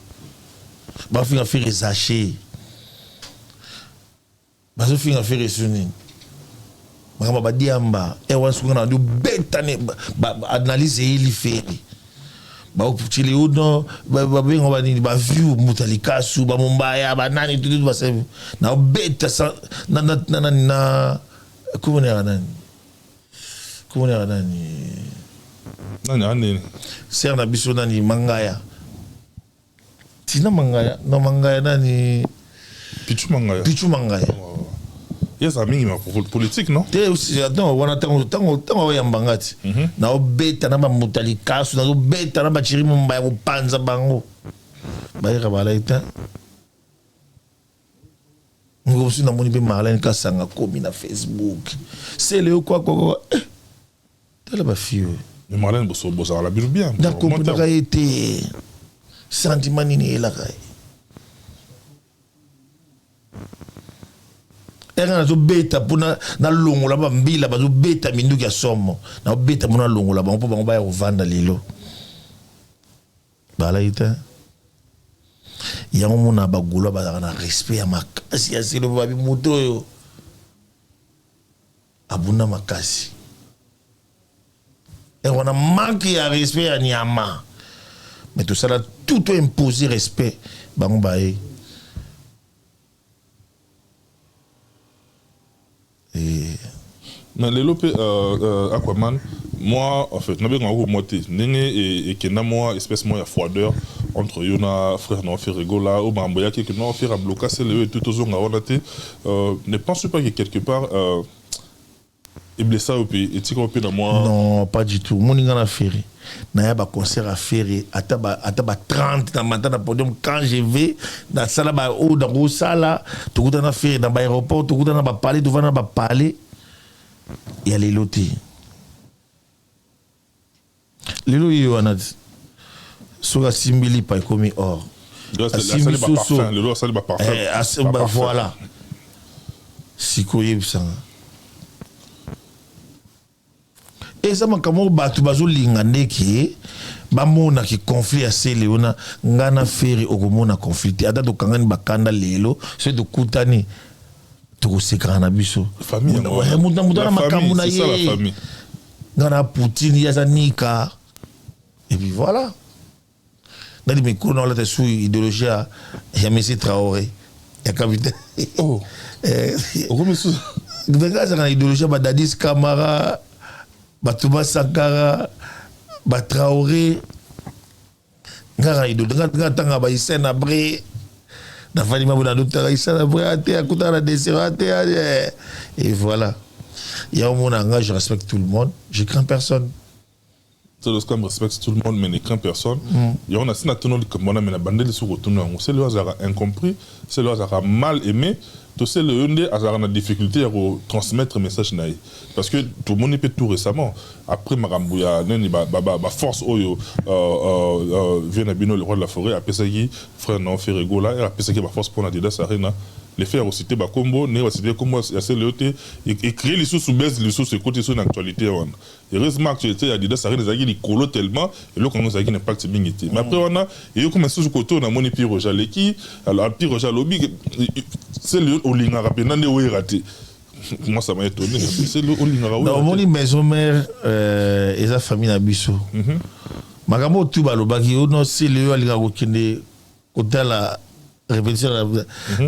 baofinga Ferre zache, bazofinga Ferre su nini, makambo badiamba. E wana soki na obeta analyse eyeli Ferre, baotili uno, babenga banini, baview moto ya likasu, bamombaya, banani, tutu basa na obeta nani na komona nani, komona nani. Nani anini? Ser na biso nani, Mangaya, Tina Mangaya, no Mangaya nani? Pichu Mangaya. Pichu Mangaya. Ye aza mingi na politique, non? Te, non, wana ntango oyambanga ti naobeta na bamoto ya likasu, nazobeta na baciri mombaya, kopanza bango, bayeka balai te. Mosusu namoni mpe Marlene Kasanga komi na Facebook: sele yo kwakwakwa. Eh, tala bafille oyo. Mais Marlène, bozalaka bino bien. Nakomprenaka ye te, sentiment nini eyelaka ye. Ere nazobeta mpona nalongola bambila, bazobeta minduki ya somo, nazobeta mpona nalongola bango mpo bango baya kovanda. Lelo balaki te. Yango mona bagaulois bazalaka na respect ya makasi ya selo. Babi moto oyo abunda makasi, ere wana manque ya respect ya nyama, mais tosala tout to imposer respect bango baye. Mais lelo mpe Aquaman, moi en fait nabengaka ko moi te, ndenge ekenda mwa espèce mwa ya froideur entre yo na frère na Ferre Gola, oyo makambo eyaki ke non, Ferre abloka Sele oyo etu, tozonga wana te. Ne pense pas que quelque part eblessa yo mpe etika yo mpe na mwa? Non, pas du tout. Omoni, nga na Ferre, naya baconcert ya Ferre ata ba 30 na mata na podium. Quand je vais, nasala baoyo nakosala. Tokuta na Ferre na baaéroport, tokuta na bapalais, tovanda na bapalais ya lelo te. Lelo ye wana ti soki asimbi lipa, ekomi or. Asimbi soso, lelo asali baparfum. Voilà, sikoyo oyebisanga, eza makambo oyo bato bazolinga ndeke bamonaki conflit ya Sele wana. Nga na Ferre, okomona conflit te. Ata tokangani bakanda lelo, soki tokutani, tokosekaka na biso. Moto na moto na makambo na ye. Nga na Poutine, ye aza Nika, et puis voilà. Nali mikolo na olata su idéologie ya Messi Traoré ya capitaine. Oh. Nga azalaka na idéologie ya badadis Camara, bato basankara, batraoré. Ngaka idéologie nga ntanga baisen abré, nafandi mabo na dotaka Hissène Habré ate akutaka na desero ate, et voilà. Ya omona nga, je respecte tout le monde, je crains personne. Celeo respecte tout le monde mais ne craint personne. Yango na ntina tono likambo wana, me na bandeli soki otuna yango, Sele oyo azalaka incompris, Sele oyo azalaka mal aimé, to Sele oyo nde azalaka na difficulté ya kotransmettre message na ye? Parce que tomoni mpe tout récemment, après makambo ya nini, baforce oyo vieux na bino le roi de la forêt apesaki frère na Ferre Gola, apesaki baforce mpona Adidas Arena, le fait ya kociter bakombo, ndenge baciter kombo ya Sele oyo te, ecréer lisusu base, lisusu ekoti lisusu na actualité wana. Heureusement, actualité ya Adidas Arena ezalaki likolo tellement eloko yango ezalaki na impact mingi te. Mais après wana eyokoma lisusu kote oyo namoni Pie Roger aleki. Alors Pie Roger alobi Sele olingaka mpenza nde oyera te. Moi, ça m'a étonné, Sele olingaka. Omoni, maison mère eza famille na biso. Makambo oyo tu balobaki ono, Sele oyo alingaka kokende kotala répétition,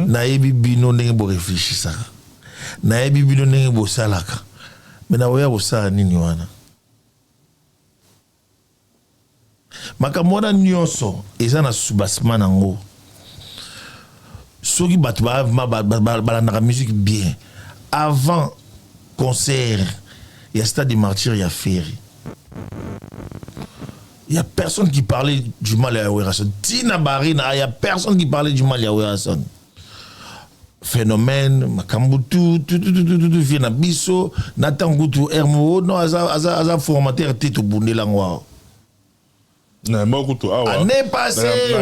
nayebi bino ndenge boréfléchisaka, nayebi bino ndenge bosalaka, me nakoya kosala nini wana? Makambo wana nyonso eza na soubassement nango. Soki bato balandaka musique bien, avant concert ya Stade de Martyr ya Ferre, il y a personne qui parlait du mal à Werrason. Tina Barina, il y a personne qui parlait du mal à Werrason. Phénomène, makambo tout, tout, tout, tout, tout, tout, vieux na biso, na tango tout, Hermo, non, aza, aza, aza formateur te, tobundela yango. Na moko to awa. Année passée.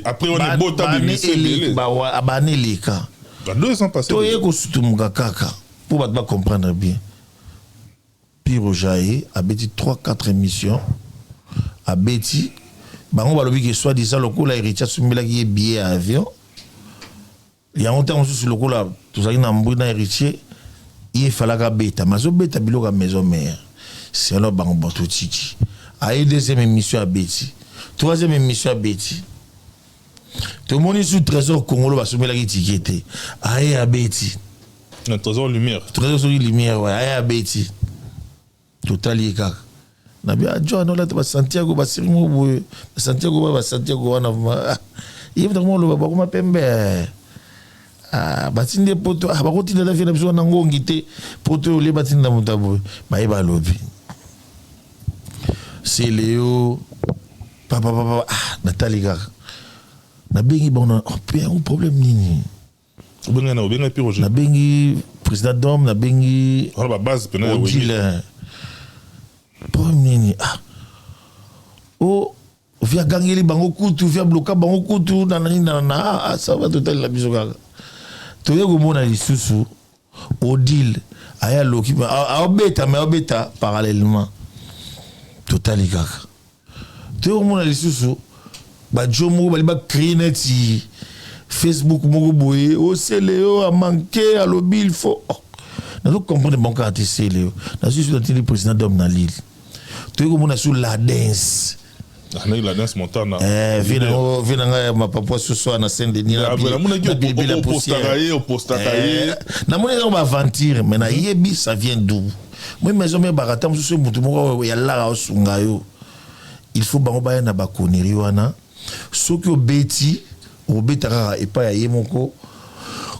Après on est bota bimisi. Bane eleka. 2 ans passés. Toye kosutumuka kaka mpo bato bacomprendre bien. Piro Jaye abeti 3 4 émissions, abeti bango, balobi ke soit disant lokola héritier asumbelaki ye billet ya avion yango, ntango mosusu lokola tozalaki na mbwi na héritier, ye efalaka abeta, mais azobeta biloko ya maison mère selon bango. Bato tiki aye deuxième émission, abeti troisième émission, abeti. Tomoni su Trésor Congolo, basombelaki ticket te, aye abeti. Na Trésor Lumière. Trésor soki Lumière, ouais, aye abeti. Totali ye kaka na bi ajo olata basantiago, basiri moko boye, basantiago ba basantiago wana. Ye mutaka moloba bakoma pembe, batindi ye poto, bakotinda ta vieux na biso wana ngongi te, poto olie batinda moto boye. Baye balobi Seleo papa papa. Natali kaka, nabengi bango na oh, yango problème nini? Obengai na obengai Pi Roger? Nabengi président dom, nabengi wana babase pena. Odile, problème nini? O vieux agangeli bango kutu, vieux abloka bango kutu na nani na ça va. Totalela biso kaka, toye komona lisusu Odile aye aloki, aobeta, me aobeta parallèlement. Totali kaka, toye komona lisusu bajo moko bali bacréer neti Facebook moko boye, osele oyo amanke, alobi il faut, oh. Nazo comprendre bango kaka te. Sele oyo nazwi su, natindi président d'homme na Lille, toye komona su la dance. La danse montana. Eh, vie na ngai ya mapapwa soso na Saint Denis na bilibili ya poussière. Opostaka ye. Namoni yango baaventure, mais nayebi ça vient d'où. Moi, maison mère, bakata mosusu, motu moko ya lara osunga yo. Il faut bango baya na bakoneri wana. Soki obeti, obeta kaka epai ya ye moko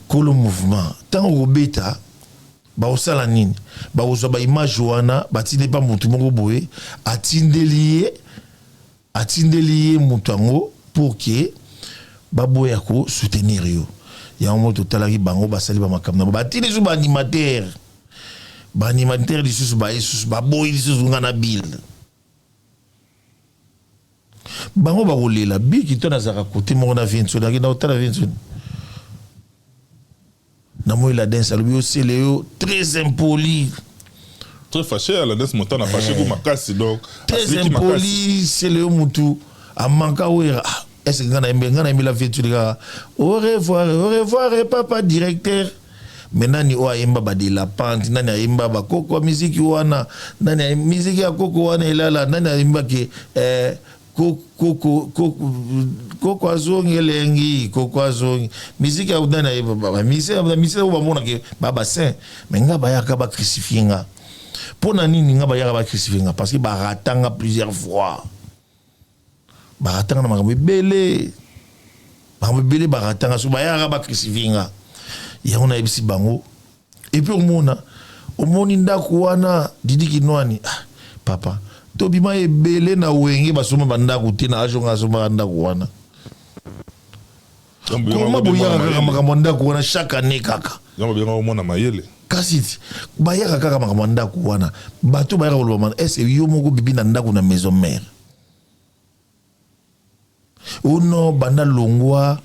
kolo mouvement. Ntango okobeta, bakosala nini? Bakozwa baimage wana, batindi epa motu moko boye, atindeli ye, atindeli ye moto yango pour que baboya kosoutenir yo. Yango mo totalaki bango basali bamakambo na bango, batindi lisusu baanimateur, baanimateur lisusu baye lisusu, baboyi lisusu nga na Bill. Bango bakolela biki to nazalaka kote moko na Vinsoni, akenda kotala Vinsoni na moi. La danse alobi osele yo très impoli. Très fâché à la danse montana, fâché ku makasi donc. Très impoli, sele yo mutu amanka wera. Ah, est ce que nga nayembe, nga nayembela Vinsoni kaka au revoir, au revoir papa directeur? Mais nani oyo ayemba badela pante? Nani ayemba bakoko ya miziki wana? Nani miziki ya koko wana elala? Nani ayembaki eh, koko, koko azongi elengi, koko azongi miziki ya nani ayemba? Bamisien oyo bamonake babasin, mais nga bayaka bacrucifie nga. Mpo na nini nga bayaka bacrucifie nga? Parce que baratanga plusieurs fois, baratanga na makambo ebele, makambo ebele baratanga. So bayaka bacrucifie nga, yango nayebisi bango. Et puis omona, omoni ndako wana Didi Kinwani. Ah, papa, tobima ebele na Wenge, basomba bandako te. Na ajonga asombaka ndako wana. Koma boyaka kaka makambo ya ndako wana chaque année kaka. Omona mayele. Kasi bayaka kaka makambo ya ndako wana. Bato bayaka koloba mana ese yo moko bibi na ndako na maison mère ono banda longwa,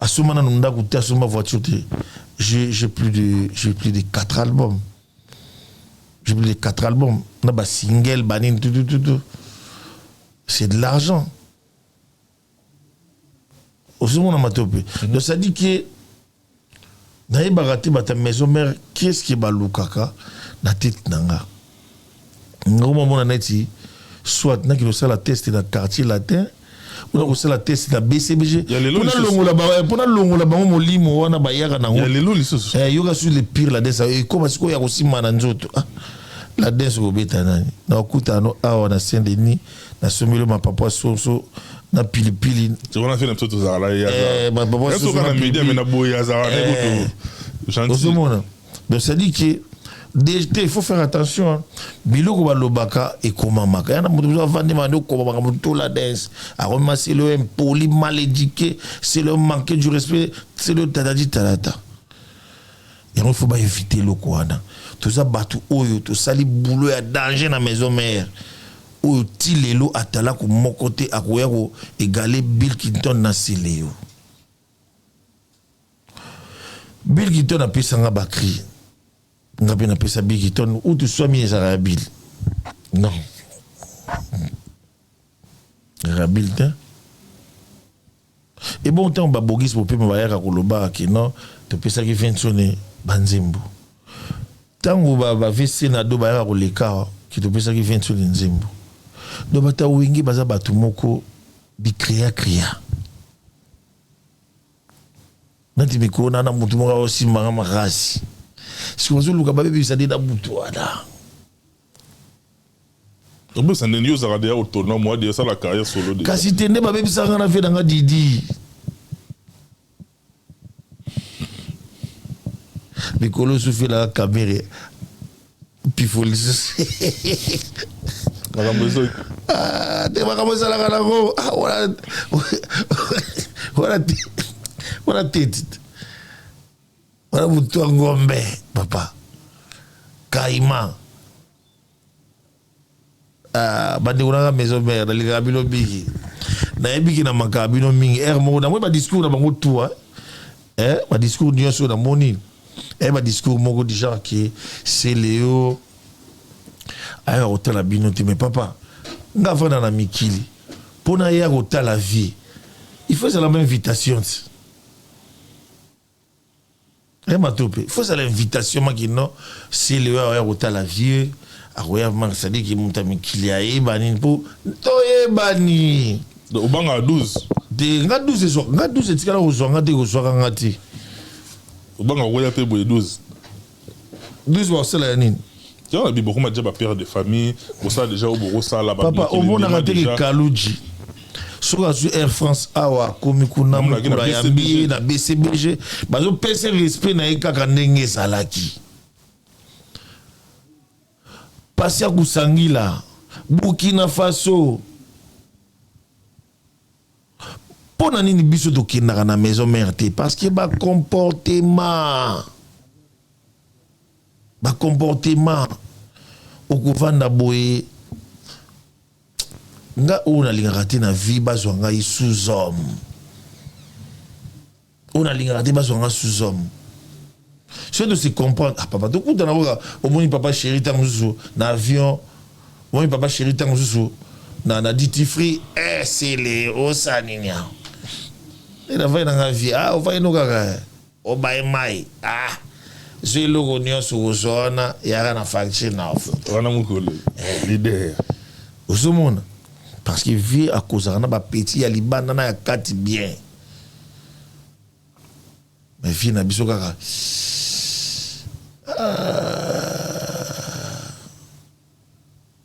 asomba nanu ndako te, asomba voiture te. J'ai plus de quatre albums, j'ai plus de quatre albums na basingle banini, tout, tout, tout, tout. C'est de l'argent ozomona mato mpe. Donc ça dit que nayebaka te bato ya maison mère, qu'est-ce que balukaka na tete na nga. Ngoma mona neti soit nakende kosala test na Quartier Latin, mpona kosala test na BCBG, mpona longola bango molimo wana bayaka nango. Lelo lisusu. Yoka sur le pire, la danse ekoma sikoyo ya kosimba na nzoto. Ah, la danse kobeta nani na okutano awa na Saint Denis, nasombeli mapapa soso na pilipili. Wana fe na biso tozala na media, mais na boye azala. Ozomona, donc c'est à dire que il faut faire attention, hein. Biloko balobaka ekomamaka yana. Moto mosusu avandi bandi okoma makambo to la danse akoma, c'est le impoli, mal éduqué, c'est le manquer du respect, c'est le tatati talata. Yango il faut baéviter eloko wana. Toza bato oyo tosali boulot ya danger na maison mère oyo ti lelo atalaku moko te akoya koégaler Bill Clinton na Seleo. Bill Clinton apesanga bacri, nga mpe napesa Bill Clinton. Utu swami ezalaka ya Bill, non, ezalaka Bill te. E bon, ntango babogisi bopema, bayaka kolobaka ke non, topesaki Vinsone banzembo. Ntango bavc na do bayaka koleka ke topesaki Vinsone nzembo. Donc bato ya Wenge baza bato moko bicréa créa nati mikolo na motu moko aosimbanga makasi. Siko bazoluka babebisa nde na butu wana. Obesa ndeni yo ozalaka deya autonome wa deya osala carrière solo déjà. Kasi te, nde babebisaka na vie nanga Didi. Mikolo osufelaka Kamere pifo lisusu. Makambo ezo Ah, te, makambo esalaka nango. Ah, wana teti wana motu ya ngombe papa kaima. Ah, bandeko nanga maison mère, nalingaka bino mingi, nayebiki na makaka bino mingi. Ere moko namoni badiscours na bango tu, eh, badiscours nyonso namoni, eh, badiscours moko du genre ke Seleo ayaka kotala bino te. Mais papa, nga avanda na mikili, mpo na ye kotala vie, il faut ezala ma invitation ti ye mato mpe il faut ezala invitation maki. Non, Seleo aya kotala vie. Akoya vraiment, c'est-à-dire que moto ya mikili ayeba nini mpo toyebani. Obangaka 12? Te, nga 12 ezwa nga, 12 etikala kozwa nga te, kozwaka nga te. Obangaka koya mpe boye 12? 12 bakosala ya nini? Tiens, na bokoma déjà bapère de famille, bosala déjà oyo bokosala. Papa, omonaka te ke Kaluji soki azwi Air France awa, akomi kuna, mokolo ayambi ye na BCBG, bazopesa respect na ye kaka ndenge ezalaki. Pasi ya kosangila Burkina Faso. Mpo na nini biso tokendaka na Maison Mère te? Parce que bacomportement okovanda boye. Nga oyo nalingaka te na vie, bazwa ngai sous homme. Oyo nalingaka te, bazwa nga sous homme. Soki tose comprendre, ah papa, tokutana koka. Omoni papa chéri ntango mosusu na avion, omoni papa chéri ntango mosusu na duty free, eh, sele osala nini awa? Nde navai nanga vie, ah, ovai no kaka obaye mai, ah, zwa eloko nyonso kozwa wana, yaka na facture na ofuta. Wana mokolo leader. Ozomona, parce que vie akozaka na bapetits ya libanda na ya kati bien, mais vie na biso kaka, ah,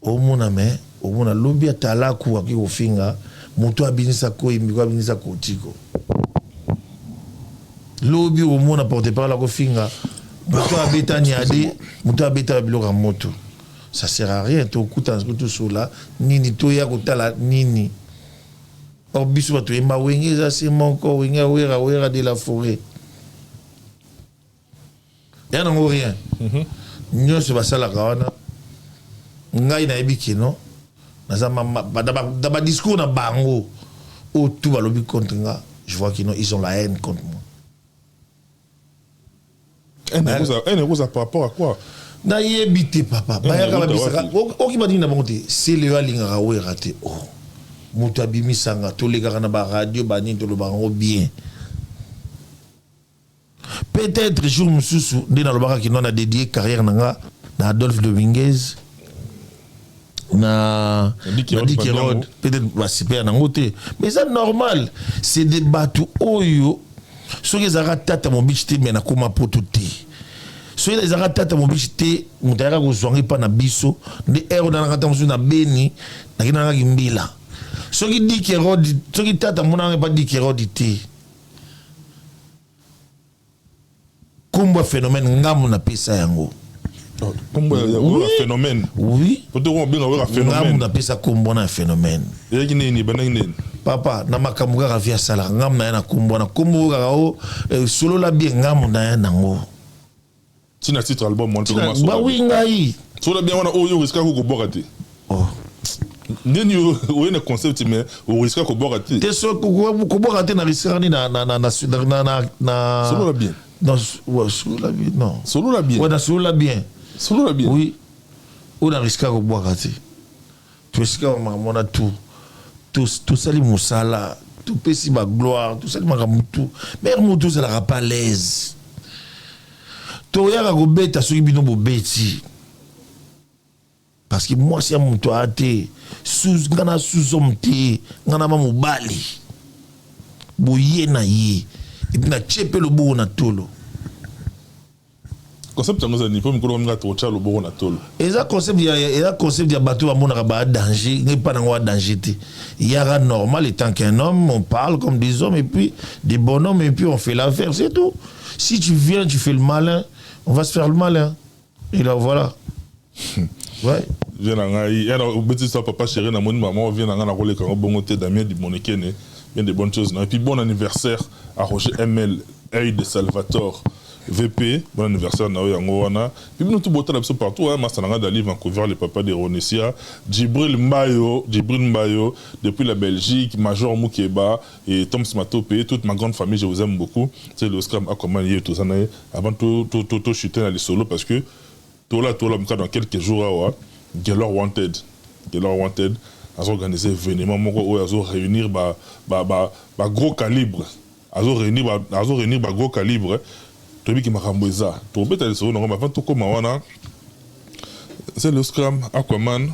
omona, me omona lobi atalaku akoki kofinga moto abinisa koyimbi ko abinisa kotiko. Lobi omona porte parole akofinga moto abeta niade, moto abeta biloko ya moto. Ça sert à rien. Tokutana soki tosola nini, toya kotala nini? Or biso bato yemba Wenge eza se moko, Wenge ya Wera, Wera de la forêt, ya nango rien. Nyonso basalaka wana, ngai nayebi keno naza na badiscours na bango oyo tout balobi contre nga. Je vois kino ils ont la haine contre moi. Haine ekoza par rapport à quoi? Nayebi te, papa. Bayaka babisaka oki baningi na bango te. Sele oyo alingaka Wera te, o moto abimisanga, tolekaka na baradio banini, tolobaka yango bien. Peut-être jour mosusu nde nalobaka kino na dédié carrière na nga na Adolphe Dominguez, na Dikerod. Peut-être basipere nango te, mais eza normal. C'est des bato oyo soki ezalaka tata mobici te, me nakóma poto te. Soki ezalaka tata mobici te, moto ayaka kozwanga epa na biso nde ere onanaka ntango mosusu na Beni, nakendangaki mbila. Soki Dikerod, soki tata monanga epa Dikerod te, nkombo ya phénomène ngambo napesa yango. Nkombo ya phénomène? Oui. Ngambo napesa nkombo wana ya phénomène. Eyaki nini? Ebandaki nini? Papa, na makambo kaka vi asalaka, ngambo na ye na nkombo wana, nkombo kaka o solola bien, ngambo na ye nango. Ntina titre album wana? Bawi ngai. Solola bien wana oyo oriskaka kobwaka te. Ndeni oye na concept, mais oriska kobwaka te. Te, so kobwaka te, na riskaka nini na Solola bien. Non, ouais, solola bien, non. Solola bien. Ouais, na solola bien. Solola bien. Oui, oyo na riskaka kobwaka te. Toesika makambo wana tout, tosali mosala, topesi bagloire, tosali makambo tout, mais moto ozalaka pas l'aise. Toyaka kobeta soki bino bobeti, parce que mwasi ya moto aya te. Nga na sous homme te, nga na ma mobali boye na ye, et puis natie mpe loboko na tolo. Concept yango eza nini? Mpo mikolo nga totya loboko na tolo. Eza concept ya bato bamonaka ba danger. Ngai mpa nango danger te, yaka normal. Étant qu'un homme, on parle comme des hommes et puis des bonhommes, et puis on fait l'affaire, c'est tout. Si tu viens, tu fais le malin, on va se faire le malin, et là voilà, ouais. Vie na ngai yana obeti sa papa chéri, namoni mama vie na ngai nakoleka yango bongo te. Damien Dimonekene, bien de bonnes choses. Et puis bon anniversaire à Roger ML Œil de Salvatore VP, bon anniversaire na yo. Yango wana puis bino tout botala biso partout, hein. Masa na ngai dali Vancouver, le papa de Ronesia, Djibril Mbayo, Djibril Mbayo depuis la Belgique, Major Mukeba et Tom Smatope, toute ma grande famille, je vous aime beaucoup. C'est le Oscar Aquaman ye tout ça avant tout tout tout tout chuter dans les solos, parce que tola tola dans quelques jours awa Gaylor Wanted, Gaylor Wanted azo organiser événement moko oyo azo réunir ba gros calibre, azo réunir ba gros calibre. Toyebi makambo eza, tobeta lisolo nango. Avant tokóma wana, Celeo Scram, Aquaman,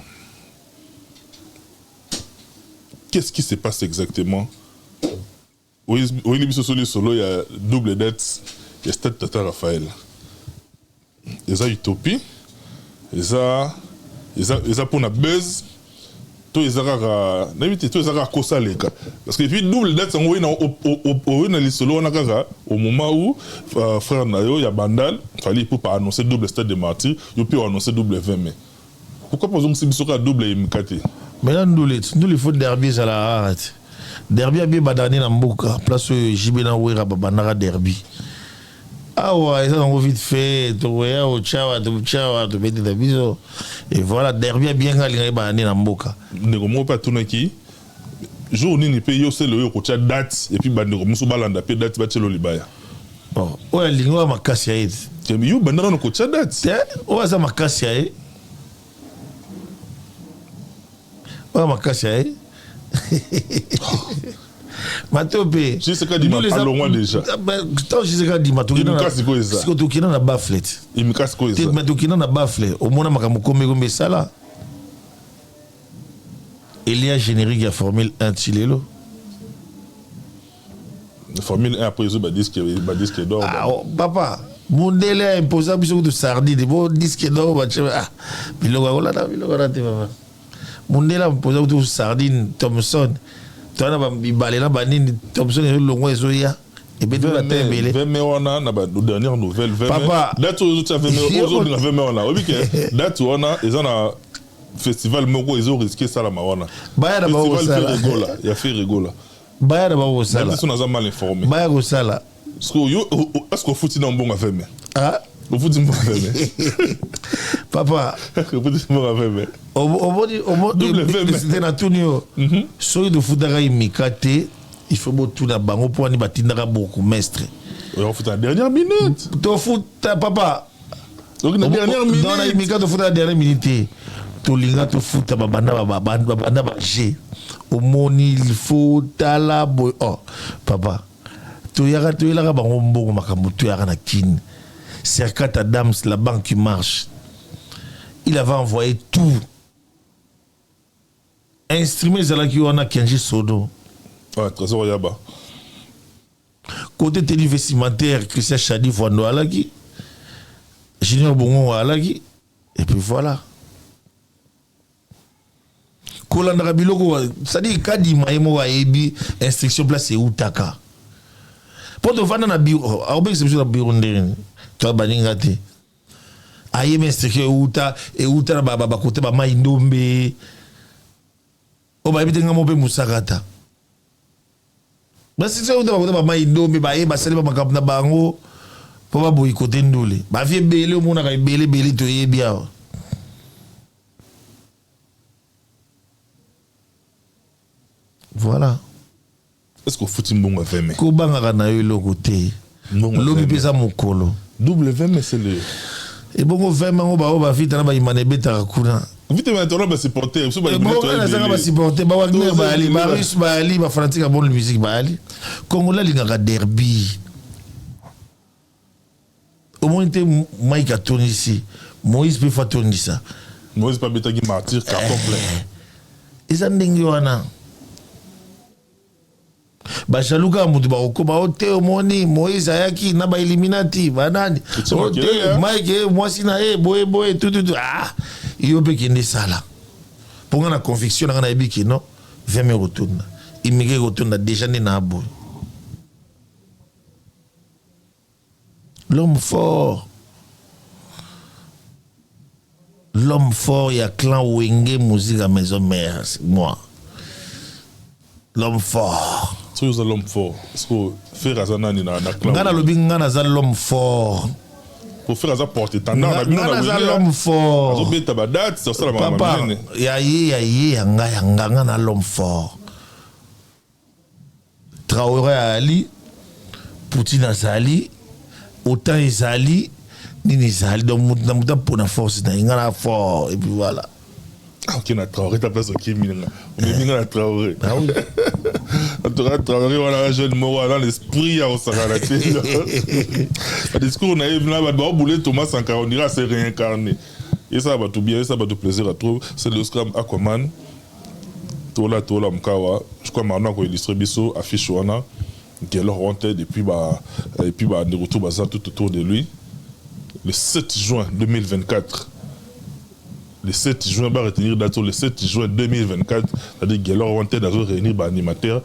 qu'est-ce qui se passe exactement? Oyeli biso so lisolo ya double date ya stade Tata Raphaël. Eza utopie, eza eza eza pona buzz to eza kaka nayebi te to eza kaka kosa leka parce que et puis double date yango oye na oye na lisolo wana kaka au moment où euh, frère na yo ya Bandal Fally Ipupa a annoncé double stade de martyrs yo pe o annoncé double 20 mai. Pourquoi pas ozongisi biso kaka double ya Imika te? Mais na ndule ndule il faut derby ezala rare te. Derby ya bien ebandaka nde na mboka place oyo JB na Werra babandaka derby. Awa eza nango vite fait tokoya otya totya awa tobeti na biso et voilà derby ya bien nga alinga ebanda nde na mboka. Ndeko moko pe atunaki jour nini pe yo sele oyo okotia date et puis bandeko mosusu balanda pe date batiela yo libaya. Bon oyo alingi oyo makasi ya ye te. Yo banda nanu kotia date. Te oyo aza makasi ya ye. Oyo makasi ya ye. Matope. Jessica Dima alongwa déjà. Tant Jessica Dima siko tokenda na bafle te. Mais tokenda na bafle omona makambo kombe kombe esala. Elia générique ya Formule 1 ti lelo. Formule 1 après ezo ba disque ba disque d'or. Ah, oh, papa mundele a imposa biso kutu sardine bo disque d'or ba ah biloko ya kolata biloko wana te papa. Mundele a imposa kutu sardine Thomson. Toza na bibale na banini Thomson ezolongwa ezoya. Ebeti ba te ebele. 20 mai wana na ba dernière nouvelle 20 mai. Papa date oyo ozotia 20 mai ozolinga 20 mai wana oyebi ke date wana eza na festival moko ezo risque esalama wana. Baya na bango kosala. Festival Ferre Gola ya Ferre Gola. Baya na bango kosala. Nayebi te soki naza mal informe. Baya kosala. Sikoyo yo est-ce que ofuti na mbongo ya 20 mai? Ah? Ofuti mbongo ya 20 mai? Papa. Ofuti mbongo ya 20 mai? Omoni double 20 mai. Te natuni yo. Soki tofutaka imika te, il faut botuna bango mpo wani batindaka bourgmestre. Oya kofuta na dernière minute. Tofuta papa. Donc na dernière minute. Non na imika tofuta na dernière minute te. Tolinga tofuta babanda babanda ba G. Omoni il faut tala boy oh papa. Toyaka toyelaka bango mbongo makambo toyaka na Kin. Serkat Adams la banque qui marche. Il avait envoyé tout. Instrument ezalaki wana Kenji Sodo. Ah, Trésor Yaba. Côté tenue vestimentaire, Christian Chadi Voando alaki. Junior Bongongo alaki. Et puis voilà. Kolandaka biloko, c'est-à-dire Kadima ye moko ayebi instruction place eutaka. Po tovanda na bureau, akobengisa biso na bureau ndenge to baninga te. Ayebi instruction euta, euta na ba ba kote ba mai ndombe. Oyo bayebi te nga moko mpe musakata. Basisi oyo bakota ba mai ndombe baye basali ba makambo na bango po ba boycotter ndule. Ba vie ebele omonaka ebele ebele toyebi awa. Voilà. Est-ce que ofuti mbongo ya 20 mai? Kobangaka na yo eloko te. Lobi mpe eza mokolo. Double 20 mai c'est le. Ebongo 20 mai yango baoyo ba vita na ba imana ebetaka kuna. Vita imana tona ba supporter biso ba imana toyebi. Nazanga ba supporter ba Wagner bayali ba Russe bayali ba fanatique ya bonne musique bayali. Congolais alingaka derby. Omoni te Mike atondisi Moïse pe faut atondisa. Moïse pe abetaki martyr carton plein. Eh, eza ndenge wana. Ba jaloux kaka mutu bakokoma o te omoni Moïse ayaki na ba Illuminati ba nani o te Mike ye mwasi na ye boye boye tututu ah yo pe kende sala po nga na conviction na nga nayebi ke non 20 mai ekotonda immigré ekotonda dejà nde na boye l'homme fort l'homme fort ya clan Wenge Musica Maison Mère c'est moi l'homme fort soki oza l'homme fort est-ce que Ferre aza nani na, na clan nga nalobi nga naza l'homme fort po Ferre aza porte étendard na bino na naza l'homme fort azobeta ba date asala makambo minene ya ye ya ye ya nga ya nga nga na l'homme fort Traore ayali, Poutine azali, otan ezali, nini ezali donc mutu na mutu apona force na ye nga na fort et puis voilà. Ah, ok na Traoré ta place okimi nga omemi nga na Traoré ah, oui. en tout cas Traoré wana jeune moko aza na esprit ya kosakana te ba discours na ye na bato baobule Thomas Sankara on dirait se réincarner. Esala bato bien, esala bato plaisir à trop. C'est le Scram Aquaman. Tola Tola Mkawa. Je crois maintenant qu'on illustre biso affiche wana. Gaylor Wanted et puis bah et puis bah de retour baza tout autour de lui. Le 7 juin 2024. Le 7 juin, va retenir date le 7 juin 2024, c'est-à-dire Gaylor Wanted a réunir bah, animateur.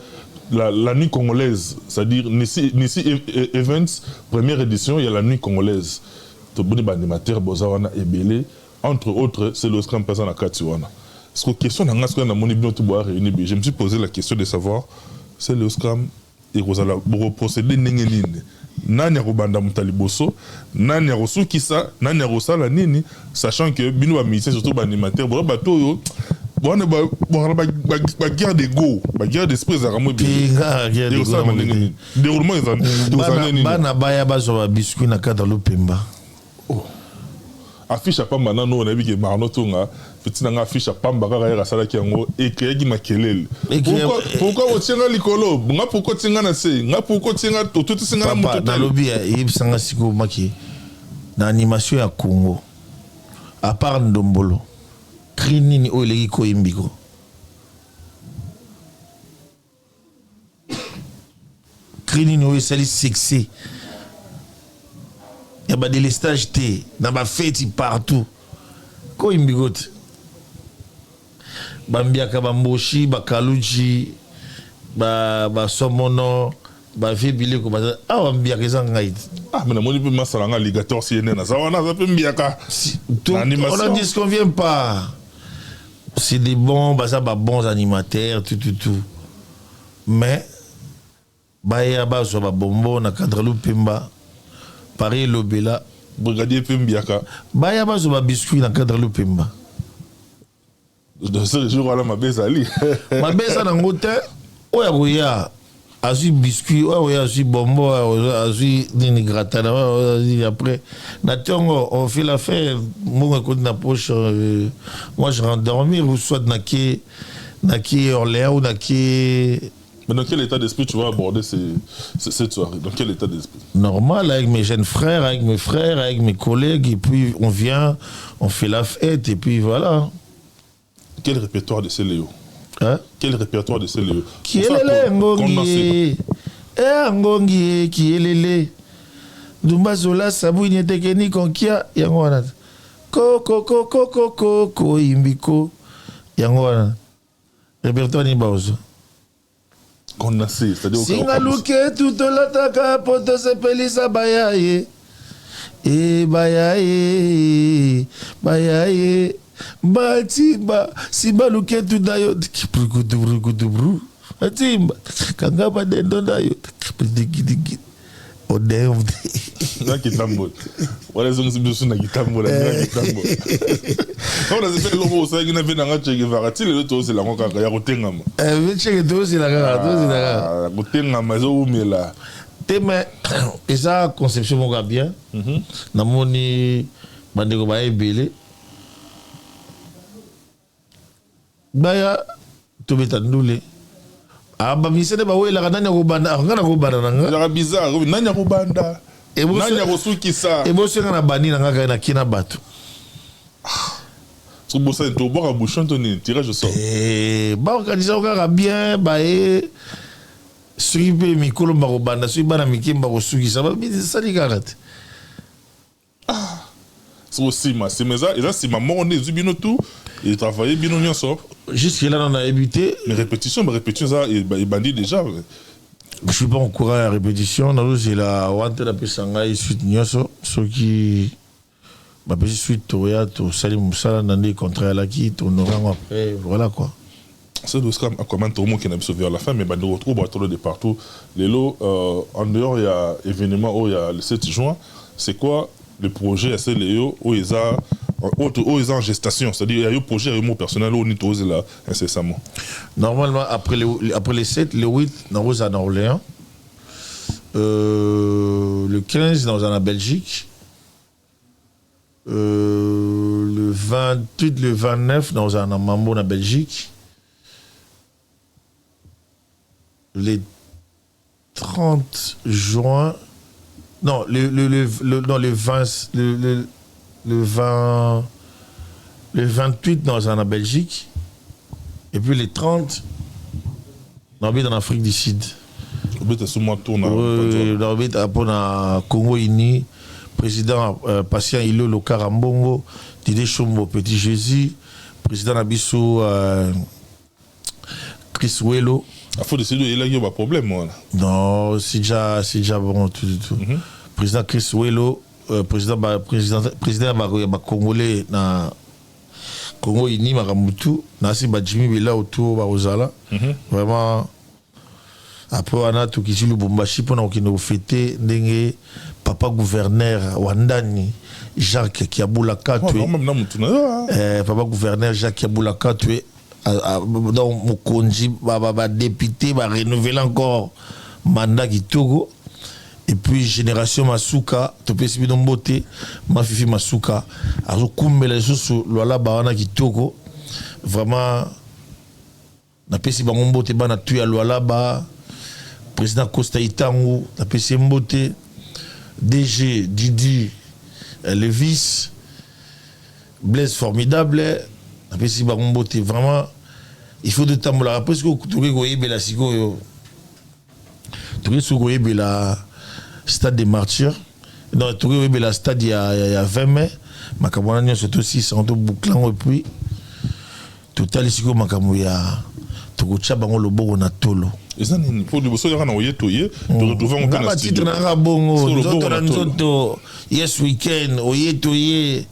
La nuit congolaise, c'est-à-dire Nissi, Nissi Events, première édition, il y a la nuit congolaise. Toboni ba animateur boza wana ebele, entre autres, c'est le Scram Pesa na kati wana. Parce que question na nga na moni bino tout boa réunir, je me suis posé la question de savoir c'est le Scram et kozala procéder ndenge nini. Nani akobanda moto ya liboso, nani akosukisa, nani akosala nini, sachant que bino ba musicien surtout ba animateur, boza bato oyo wana ba guerre d'ego, ba guerre d'esprit ezalaka mo ebele. Ekosalama ndenge nini? Déroulement ezala ndenge nini? Bana baya bazwa ba biscuit na cadre Lupemba. Oh. Affiche ya pamba nano nayebi ke Marno Tonga petit na nga affiche ya pamba kaka yaka asalaki yango ekreaki makelele. Pourquoi otie nga likolo nga, pourquoi otie nga na se nga, pourquoi otie nga otutisi nga na moto? Nalobi eyebisa nga sikoyo maki na animation ya Congo, à part ndombolo, cri nini oyo eleki koyimbiko? Cri nini oyo esali succès ya badélestage te na bafeti partout? Koyimbiko te, bambiaka, bamboshi, bakaluji, basomono, bavie bileko baza awa, mbiaka eza ngai te. Ah, mais namoni mpe masala nga alligator CNN aza wana, aza mpe mbiaka. On n'en disconvient pas, c'est des bons, baza ba bons animateurs, tout tout tout, mais baya bazwa babombo na cadre Lupemba, Paris elobela. Brigadier mpe mbiaka. Baya bazwa babiscuit na cadre Lupemba. Ce jour wana mabe ezali? Mabe eza nango te. Oyo akoya azwi biscuit, oyo akoya azwi bombo, oyo azwi nini gratana, oyo azwi après na ntongo on fait l'affaire, mbongo ekoti na poche. Moi je rentre dormir ou soit nake Orléans ou nake. Mais dans quel état d'esprit tu vas aborder cette soirée? Dans quel état d'esprit? Normal, avec mes jeunes frères, avec mes frères, avec mes collègues, et puis on vient, on fait la fête, et puis voilà. Quel répertoire de Céléo? Hein? Quel répertoire de Céléo? Kielele ngongi, e ngongi, kielele. Dumba zola sabu inyetekeni konkia, yango wana. Ko ko ko ko ko ko ko imbiko, yango wana. Répertoire ni baozo. Condensé, c'est-à-dire Singa luketu tolataka po tosepelisa baya ye e baya ye baya ye batimba simba luketu na yo brukudubru batimba kanga badendo na yo digidigi odemde. Na kitambo wana ezongisi biso na kitambo na kitambo wana zepeli eloko osalaki na mpe nanga Che Guevara ti lelo tozela yango kaka ya kotengama. Cheke tozela kaka, tozela kaka. Kotengama ezowumela. Te, mais eza conception moko ya bien. Namoni bandeko baya ebele, baya tobeta ndule. Bamise nde bawelaka nani akobanda, nga nakobanda na nga. Ezalaka bizarre, nani akobanda, nani akosukisa. Ebosenga na bandi na nga kaka naki na bato. Soki bosali tobwaka bouchon to nini, tirage au sort? Baorganiser kaka bien, baye soki mpe mikolo bakobanda, soki bana mike bakosukisa, basali kaka te. Soki nsima nsima eza nsima moko nde ezwi bino tout etravaille bino nyonso. Jusque là nano nayebi te. Mais répétition, barépétition eza ebandi déjà? Je suis pas au courant ya répétition. Nazozela wana te, napesa ngai suite nyonso. Soki bapesi suite, toya tosali mosala na nde contrat alaki, tohonore yango, après voilà quoi. C'est le Scram Aquaman, tout qui est vers la fin, mais bah, nous retrouvons de partout. Lelo, en dehors, il y a événement où il y a le 7 juin. C'est quoi le projet à Léo où ils ont où ils en gestation? C'est-à-dire, il y a un projet, il y a un mot personnel où on est là incessamment. Normalement, après les 7, le 8, nous sommes en Orléans. Le 15, nous sommes en Belgique. Le 28, le 29, nous sommes en Mambo, en Belgique. Le 30 juin, non, le, non, le 20, le 20, Le 28 nazala na Belgique et puis le 30 naobeta na Afrique du Sud. Obeta so mwa tour na Naobeta mpona Congo Uni, président Patient Ilolo Karambongo, Dide Chombo, Petit Jésus, président na biso Chris Welo. Afo desidi oyelaki yo baproblème wana. Non, c'est déjà bon, tout, tout, tout. Président Chris Welo, président ba, président président ya bacongolais na Congo Uni, makambo tu nasi bajimi bila autour bakozala. Vraiment, après wana tokiti Lubumbashi mpona kokende kofêter ndenge papa gouverneur Wandani Jacques Kiabula Katwe. Na mutu na yo. Papa gouverneur Jacques Kiabula Katwe, donc mokonzi, badéputé barenouveler encore mandat kitoko. Et puis génération Masuka, topesi bino mbote. Mafifi Masuka azokumbela lisusu Lwalaba wana kitoko. Vraiment, napesi bango mbote, bana tu ya Lwalaba. Président Costa Itangu, napesi ye mbote. DG Didi Levis, Blaise Formidable, napesi bango mbote. Vraiment, il faut totambolaka presque. Tokoki koyebela sikoyo, tokoki soki koyebela stade des Martyrs, non, tokoki koyebela stade ya 20 mai. Makambo wana nyonso tosisa, toboucler yango et puis totali sikoyo makambo ya tokotya bango loboko na tolo. Eza nini? Mpo liboso yaka na oye, toye toretrouve yango mpe na na batitre nanga bongo: nzoto na nzoto, yes weekend, oye toye,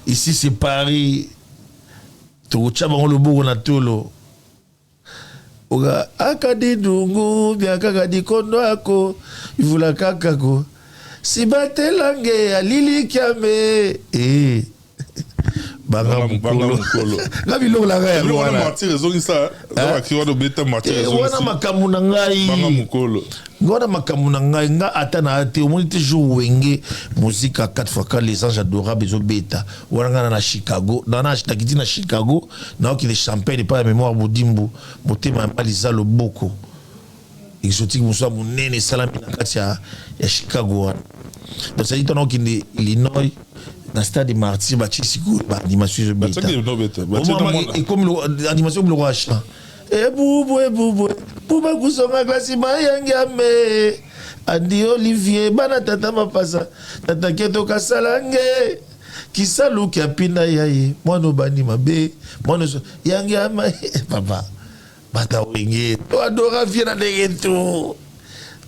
ici c'est Paris, tokotya bango loboko na tolo. Oga akadi dungu biakaka dikondo ako ivula kakako sibatelange alilikiame e banga mokolo nga biloko na ngai yango wana. Wana makambo na ngai. Mokolo. Nga wana makambo na ngai. Nga ata na te, omoni te jour Wenge Musica 4 fois 4, Les Anges Adorables ezobeta wana, ngai na Chicago, nakiti na Chicago, naokende Champagne epai ya Mémoire Bodimbu, motema ya maliza loboko exotique mosusu ya monene esalami na kati ya Chicago wana. Donc c'est-à-dire ntango okende Illinois na stade de Martyr, batie sikoyo baanimation ezobeta, ekomi animation biloko ya chant: ebubu ebubu buba kusonga klasi mayangi ame Andi Olivier bana tata mapasa tata keto kasalange kisaluki apinda yaye mwana obandi mabe mwana yangi ama papa bata Wenge to adora vie na ndenge tu.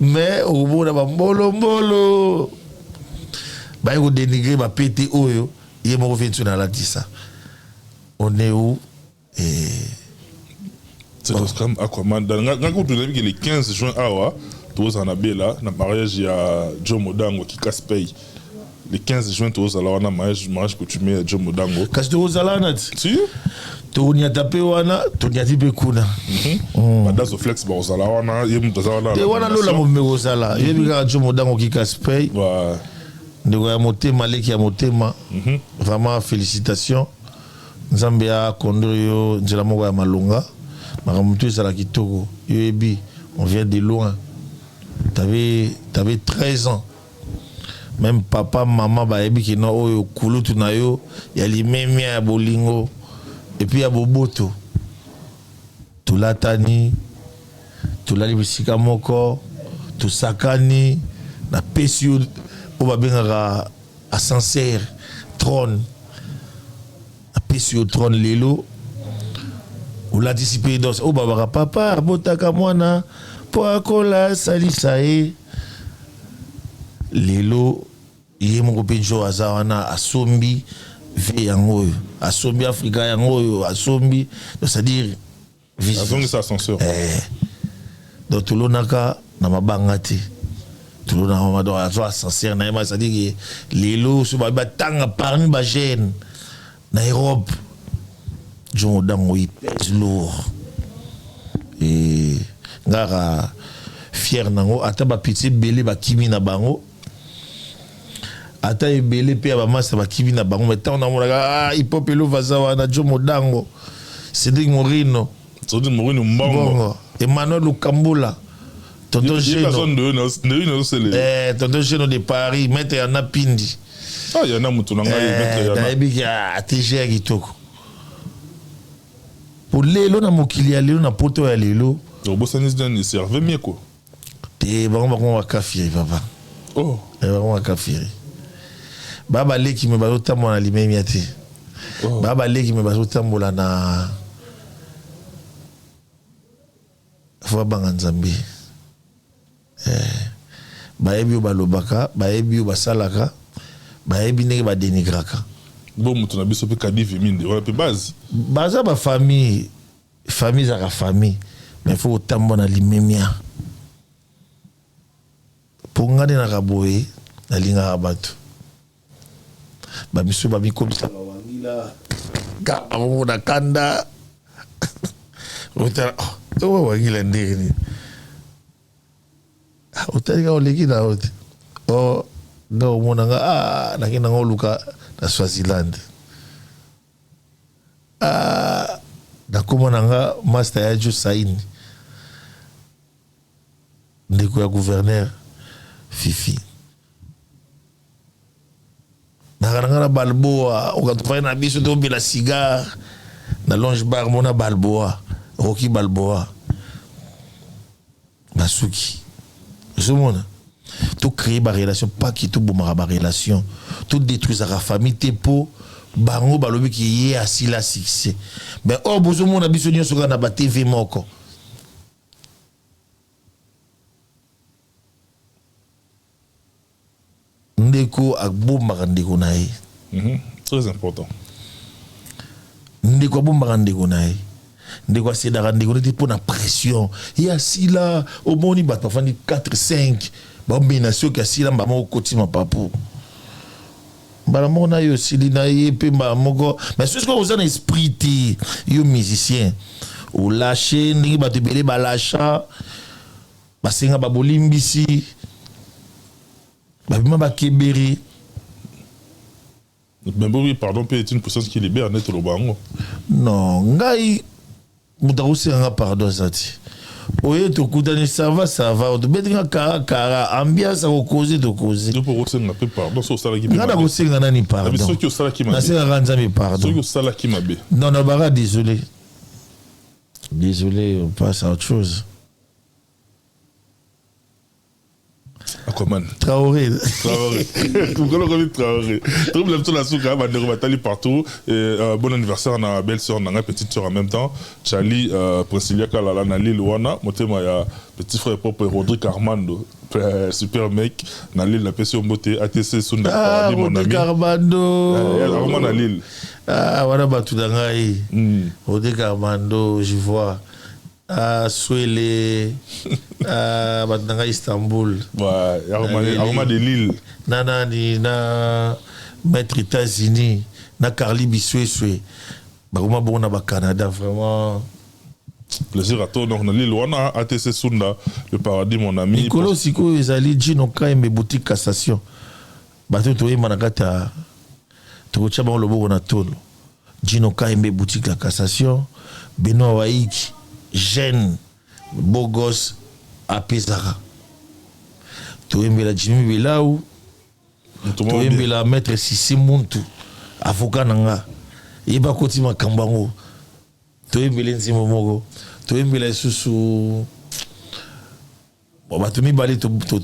Mais okomona bambolombolo baye kodénigrer bapete oyo ye moko vie ntina alatisa. On est où? Et c'est comme Aquaman. Nga kutu nayebi ke le 15 juin awa tozala na Bela na mariage ya Joe Modango Kikas Pay. Le 15 juin tozala wana, mariage coutumier ya Joe Modango. Kasi tokozala wana ti. Si. Toniata mpe wana, toniati mpe kuna. Badazo Flex bakozala wana, ye moto aza wana. Te, wana lola mombe kozala, yebi kaka Joe Modango Kikas Pay, ndeko ya motema, leki ya motema. Vraiment, félicitation. Nzambe aconduire yo nzela moko ya malonga, makambo to ezala kitoko. Yo yebi, on vient de loin. T'avais 13 ans, même papa mama bayebi kino oyo kulutu na yo ya limemia, ya bolingo et puis ya boboto. Tolatani, tolali bisika moko, tosakani, napesi yo oyo babengaka ascenseur, trône. Apesi yo trône, lelo olatisi mpe donc oyo babaka papa abotaka mwana mpo akola asalisa ye. Lelo ye moko mpe njo aza wana, asombi vie yango oyo, asombi Afrika yango oyo asombi. Donc c'est-à-dire Azongisa ascenseur. Donc tolonaka na mabanga te, tolonaka. Donc azwa ascenseur na ye ma, c'est-à-dire ke lelo so babi batanga parmi bajeune na Europe, John Odango, il pèse lourd. E ngaka fier nango, ata bapeti ebele bakimi na bango, ata ebele mpe ya bamasa bakimi na bango, mais ntango namonaka, ah, hip-hop elova aza wana, Jo Modango, Cédric Morino. Cédric Morino Mbongo. Mbongo, Emmanuel Lukambula, tonton Geno. Geno. Tonton Geno de Paris, maître Yana Pindi. Ah, yana moto na ngai, maître Yana. Nayebi ke atg ya kitoko. Po lelo na mokili ya lelo na poto ya lelo. Obosani nani serve mieko. Te bango bakoma bakafiri papa. Oh. Eh, bango bakafiri. Ba baleki me bazotambola na limemia te. Oh. Ba baleki me bazotambola na fo babanga Nzambe. Eh, bayebi oyo balobaka, bayebi oyo basalaka, bayebi ndenge badenigraka. Bo moto na biso mpe kadivi minde wana mpe base. Baza ba famille, famille ezalaka famille, mais faut otambola na limemia. Mpo nga nde naka boye, nalingaka bato. Ba misusu bamikomisa bawangila, kaka moko na kanda. Otala, oh, oyo wangila ndenge nini? Ah, otali kaka oleki na yo te. Oh, nga omona nga, ah, nakei na nga oluka na Swaziland. Ah, nakoma na nga master ya Jo Saini. Ndeko ya gouverneur Fifi. Naka na nga na Balboa, okatufai na biso tobela cigare na lounge bar mona Balboa, Rocky Balboa. Basuki. Ozomona? To créer ba relation pas ki to bomaka ba relation, to détruisaka famille te po bango balobi ki ye asila succès. Mais or bozomona biso nyonso kaka na ba TV moko. Ndeko abombaka ndeko na ye. Très important. Ndeko abombaka ndeko na ye. Ndeko asedaka ndeko neti mpo na pression. Ye asila, omoni bato bafandi 4 5 bamena soki asila mbala moko okoti mapapu. Mbala moko na yo osili na ye mpe mbala moko. Mais soki oza na esprit te, yo musicien, olâche ndenge bato ebele balasha, basenga babolimbisi, babima bakeberi. Mais oui, pardon, peut être une puissance qui libère net le bango. Non, ngai moto akosenga nga pardon aza te. Oye tokutani, ça va, ça va, tobeti nga kara kara, ambiance akokoze tokoze. Yo mpo osenga mpe pardon so osalaki mpe Nga mabe. nakosenga nani pardon? Soki osalaki mabe. Nasengaka Nzambe pardon. Soki osalaki mabe. Non, non, bara désolé. Désolé, on passe à autre chose. Aquaman. Traoré. Traoré. Mokolo komi Traoré. Trouble la la souka, bandeko batali partout. Et bon anniversaire à ma belle sœur, na petite sœur en même temps. Charlie Priscilla Kalala na Lille wana, motema ya petit frère propre Rodrigue Armando. Super mec na Lille na pesi mbote ATC Sunda Ah, Paradis mon ami. Rodrigue Armando. Armando na Lille. Ah, wana bato na ngai. Rodrigue Armando, je vois. Ah, Swele, ah, bato na ngai Istanbul. Ouais, Armand, Armand de Lille. Na nani, na Maître États-Unis, na Carly Bisweswe. Bakoma bongo na ba Canada, vraiment. Plaisir à toi. Donc, na Lille wana ATC Sunda, le paradis mon ami. Mikolo sikoyo ezali Gino Kaimbe boutique cassation. Bato toyemba na kati ya tokotia bango loboko na tolo. Gino Kaimbe boutique ya cassation, Benoît Waiki jeune beau gosse apesaka. Toyembela Jimmy Belau, toyembela Maître Sissi Muntu, avocat na nga. Yeba koti makambo yango. Toyembela nzimbo moko. Toyembela lisusu bon, bato mibale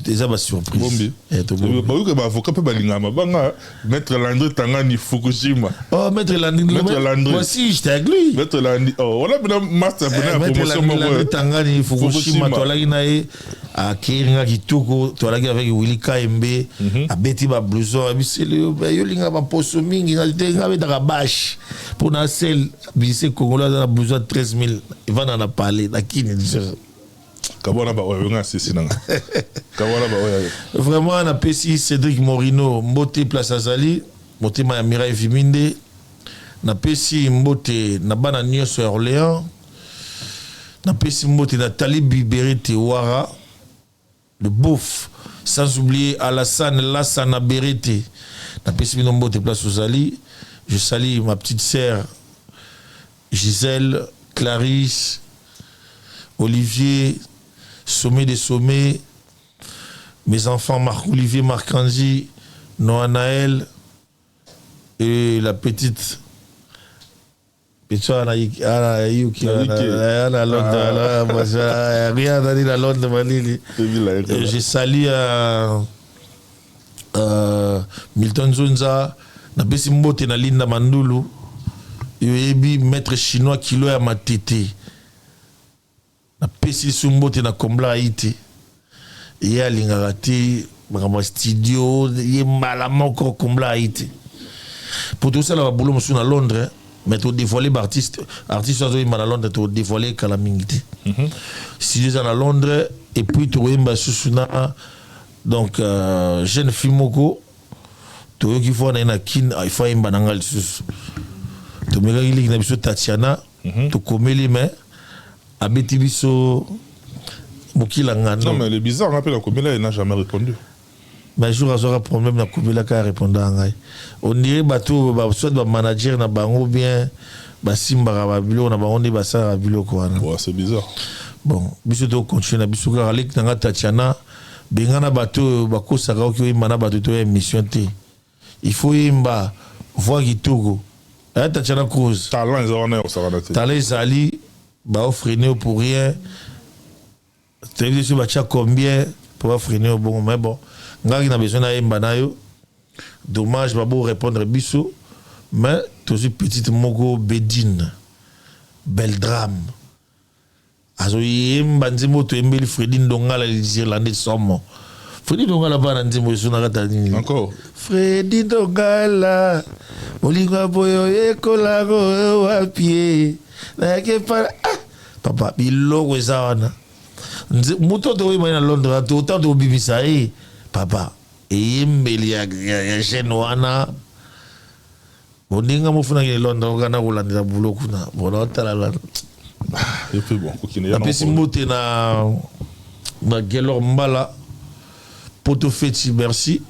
eza ba surprise. Bombi. Eh, tobombi. Bayoka ba avocat mpe balingaka mabanga. Maître Landry Tangani Fukushima. Oh, Maître Landry. Maître Landry. Moi aussi, j'étais avec lui. Maître Landry. Oh, wana mpena master mpena Eh, ya Maître promotion Landry, moko. Landry Tangani Fukushima, Fukushima. toalaki na ye akei nga kitoko, toalaki avec Willy Kaembe, abeti ba blouson, abiseli yo, ba yo linga ba poso mingi, nga te nga betaka bâche. Pour na sel, bise Congolais aza na blouson 13 000, evanda na palais, na kini. Kabwana ba oyo nga sisi nanga. Kabwana ba oyo. Vraiment napesi Cédric Morino mbote place azali, motema ya Mireille Viminde. Napesi mbote na bana nyonso ya Orléans. Napesi mbote na Talibi Berete Wara, le beauf, sans oublier Alassane Lassana Berete. Napesi bino mbote place ozali. Je salue ma petite sœur Gisèle, Clarisse, Olivier, sommet des sommets, mes enfants Marc-Olivier, Marc-Angie, Noah Naël et la petite Petit wana yuki na Londres, rien nani na Londres malili. Je salue Milton Nzunza, napesi mbote na Linda Mandulu, yoyebi maître chinois kilo ya matete. Napesi lisu mbote na Kombla ayi te, ye alingaka te makambo ya studio, ye mbala moko Kombla ayi te po tosala babulo mosusu na Londres, mais todévoile baartiste, artiste azoyemba na Londres, todévoile kala mingi te. Studio eza na Londres et puis tokoyemba lisusu na donc jeune fille moko toyoki fo na ye na Kine, il faut ayemba na nga lisusu. Tomekaki liki na biso Tatiana, tokomeli, mais abeti biso mokila ngando. Non, mais elle est bizarre, hein, la il n'a jamais répondu. Mais jour azwaka problème na komelaka, arépondaka ngai. On dirait bato soit bamanager na bango bien basimbaka babiloko na bango nde basalaka biloko wana. Ouais, c'est bizarre. Bon, biso tokontinue na biso kaka. Leki na nga Tatiana, benga na bato oyo bakosaka oki oyemba na bato toya émission te. Il faut yemba, voix kitoko aya Tatiana Cruz. Talent eza wana ya kosakana te. Talent ezali, baofreine pour rien. Toyebi so batia combien po bafreine yo bongo. Mais bon, ngaki na besoin nayemba na yo. Dommage babo répondre biso, mais tozwi petite moko Bedine Beldrame, azoyemba nzembo toyembeli Fredi Ndongala, les somo Fredi Ndongala bana nzembo esonaka ta nini. Encore. Fredi Ndongala, bolingo ya boye oyekolako wapi? Nayaki epa ah, papa, biloko eza wana. Moto toyeba ye na Londres, autant tobimisa ye papa eyembeli ya jeune wana. Bon, ndenge mofunaki Londres, okana kolandela bulo kuna. Bon, naotalala. Et puis bon, kokende ya. Napesi mbote na Gelor Mbala Poto Feti, merci.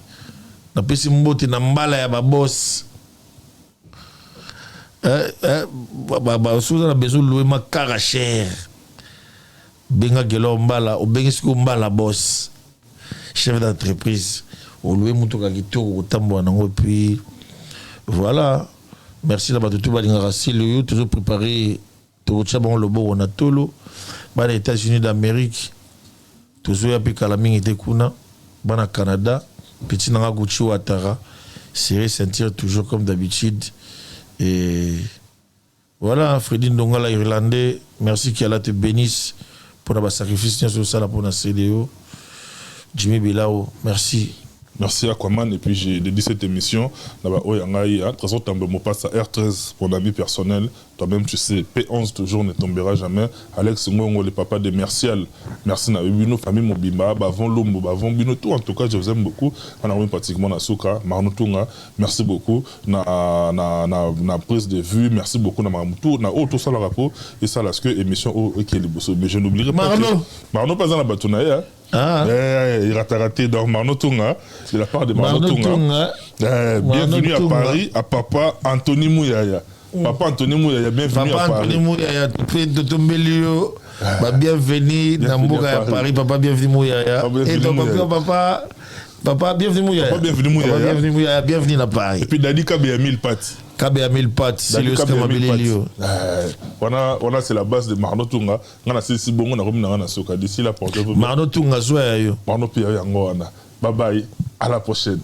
Napesi mbote na Mbala ya babos. Soki oza na besoin louer makara cher, benga Gelor Mbala. Obengi sikoyo Mbala boss, chef d'entreprise, olouer motuka kitoko kotambola nango. Puis voilà, merci na bato to balingaka sele oyo tozoprépare, tokotia bango loboko na tolo. Bana États-Unis d'Amérique, tozoya mpe kala mingi te kuna. Bana Canada, petit nanga Gucci Ouattara, serré ceinture toujours comme d'habitude. Et voilà, Freddy Ndongala irlandais, merci, qu'Allah te bénisse pour ba sacrifice nyonso osala mpona CDO. Jimmy Bilao, merci. Merci Aquaman. Et puis j'ai dédié cette émission là-bas oyo ngai, hein, Trésor Tambo Mopasa R13, mon ami personnel. Toi-même tu sais, P11 toujours ne tombera jamais. Alex Ngongo, le papa de Mercial. Merci na bino famille mobimba, bavon Lombo, bavon bino tout. En tout cas, je vous aime beaucoup. On a pratiquement na suka, Marno Tunga. Merci beaucoup na prise de vue. Merci beaucoup na Mamutu, na auto ça la rapport et ça là ce que émission au liboso. Mais je n'oublierai pas. Marno. Marno pas dans la bateau na ye, hein. Ah. Eh, il a raté donc Marno Tunga, de la part de Marno, Marno Tunga. Tunga. Eh, bienvenue Marno à Tunga. Paris, à papa Anthony Mouyaya. Papa Anthony Mouyaya, bienvenue Papa à Paris. Anthony Mouyaya, mpe totombeli yo babienvenu na Bienvenue mboka à ya Paris. Paris, papa bienvenu Mouyaya. Papa bienvenu Et donc Mouyaya. papa, papa bienvenu Mouyaya. Papa bienvenu Mouyaya. Papa bienvenu Mouyaya, bienvenue na Paris. Et puis Dadi Kabe mille pattes. Kabe ya mille pattes. Dadi Silios Kabe mille Kamabeleli yo. pattes. Eh, wana c'est la base de Marno Tunga. Ngana sisi bongo na komi na ngana soka. D'ici là, portez-vous bien. Marno Tunga, zwa ya yo. Marno Pierre yango wana. Bye bye, à la prochaine.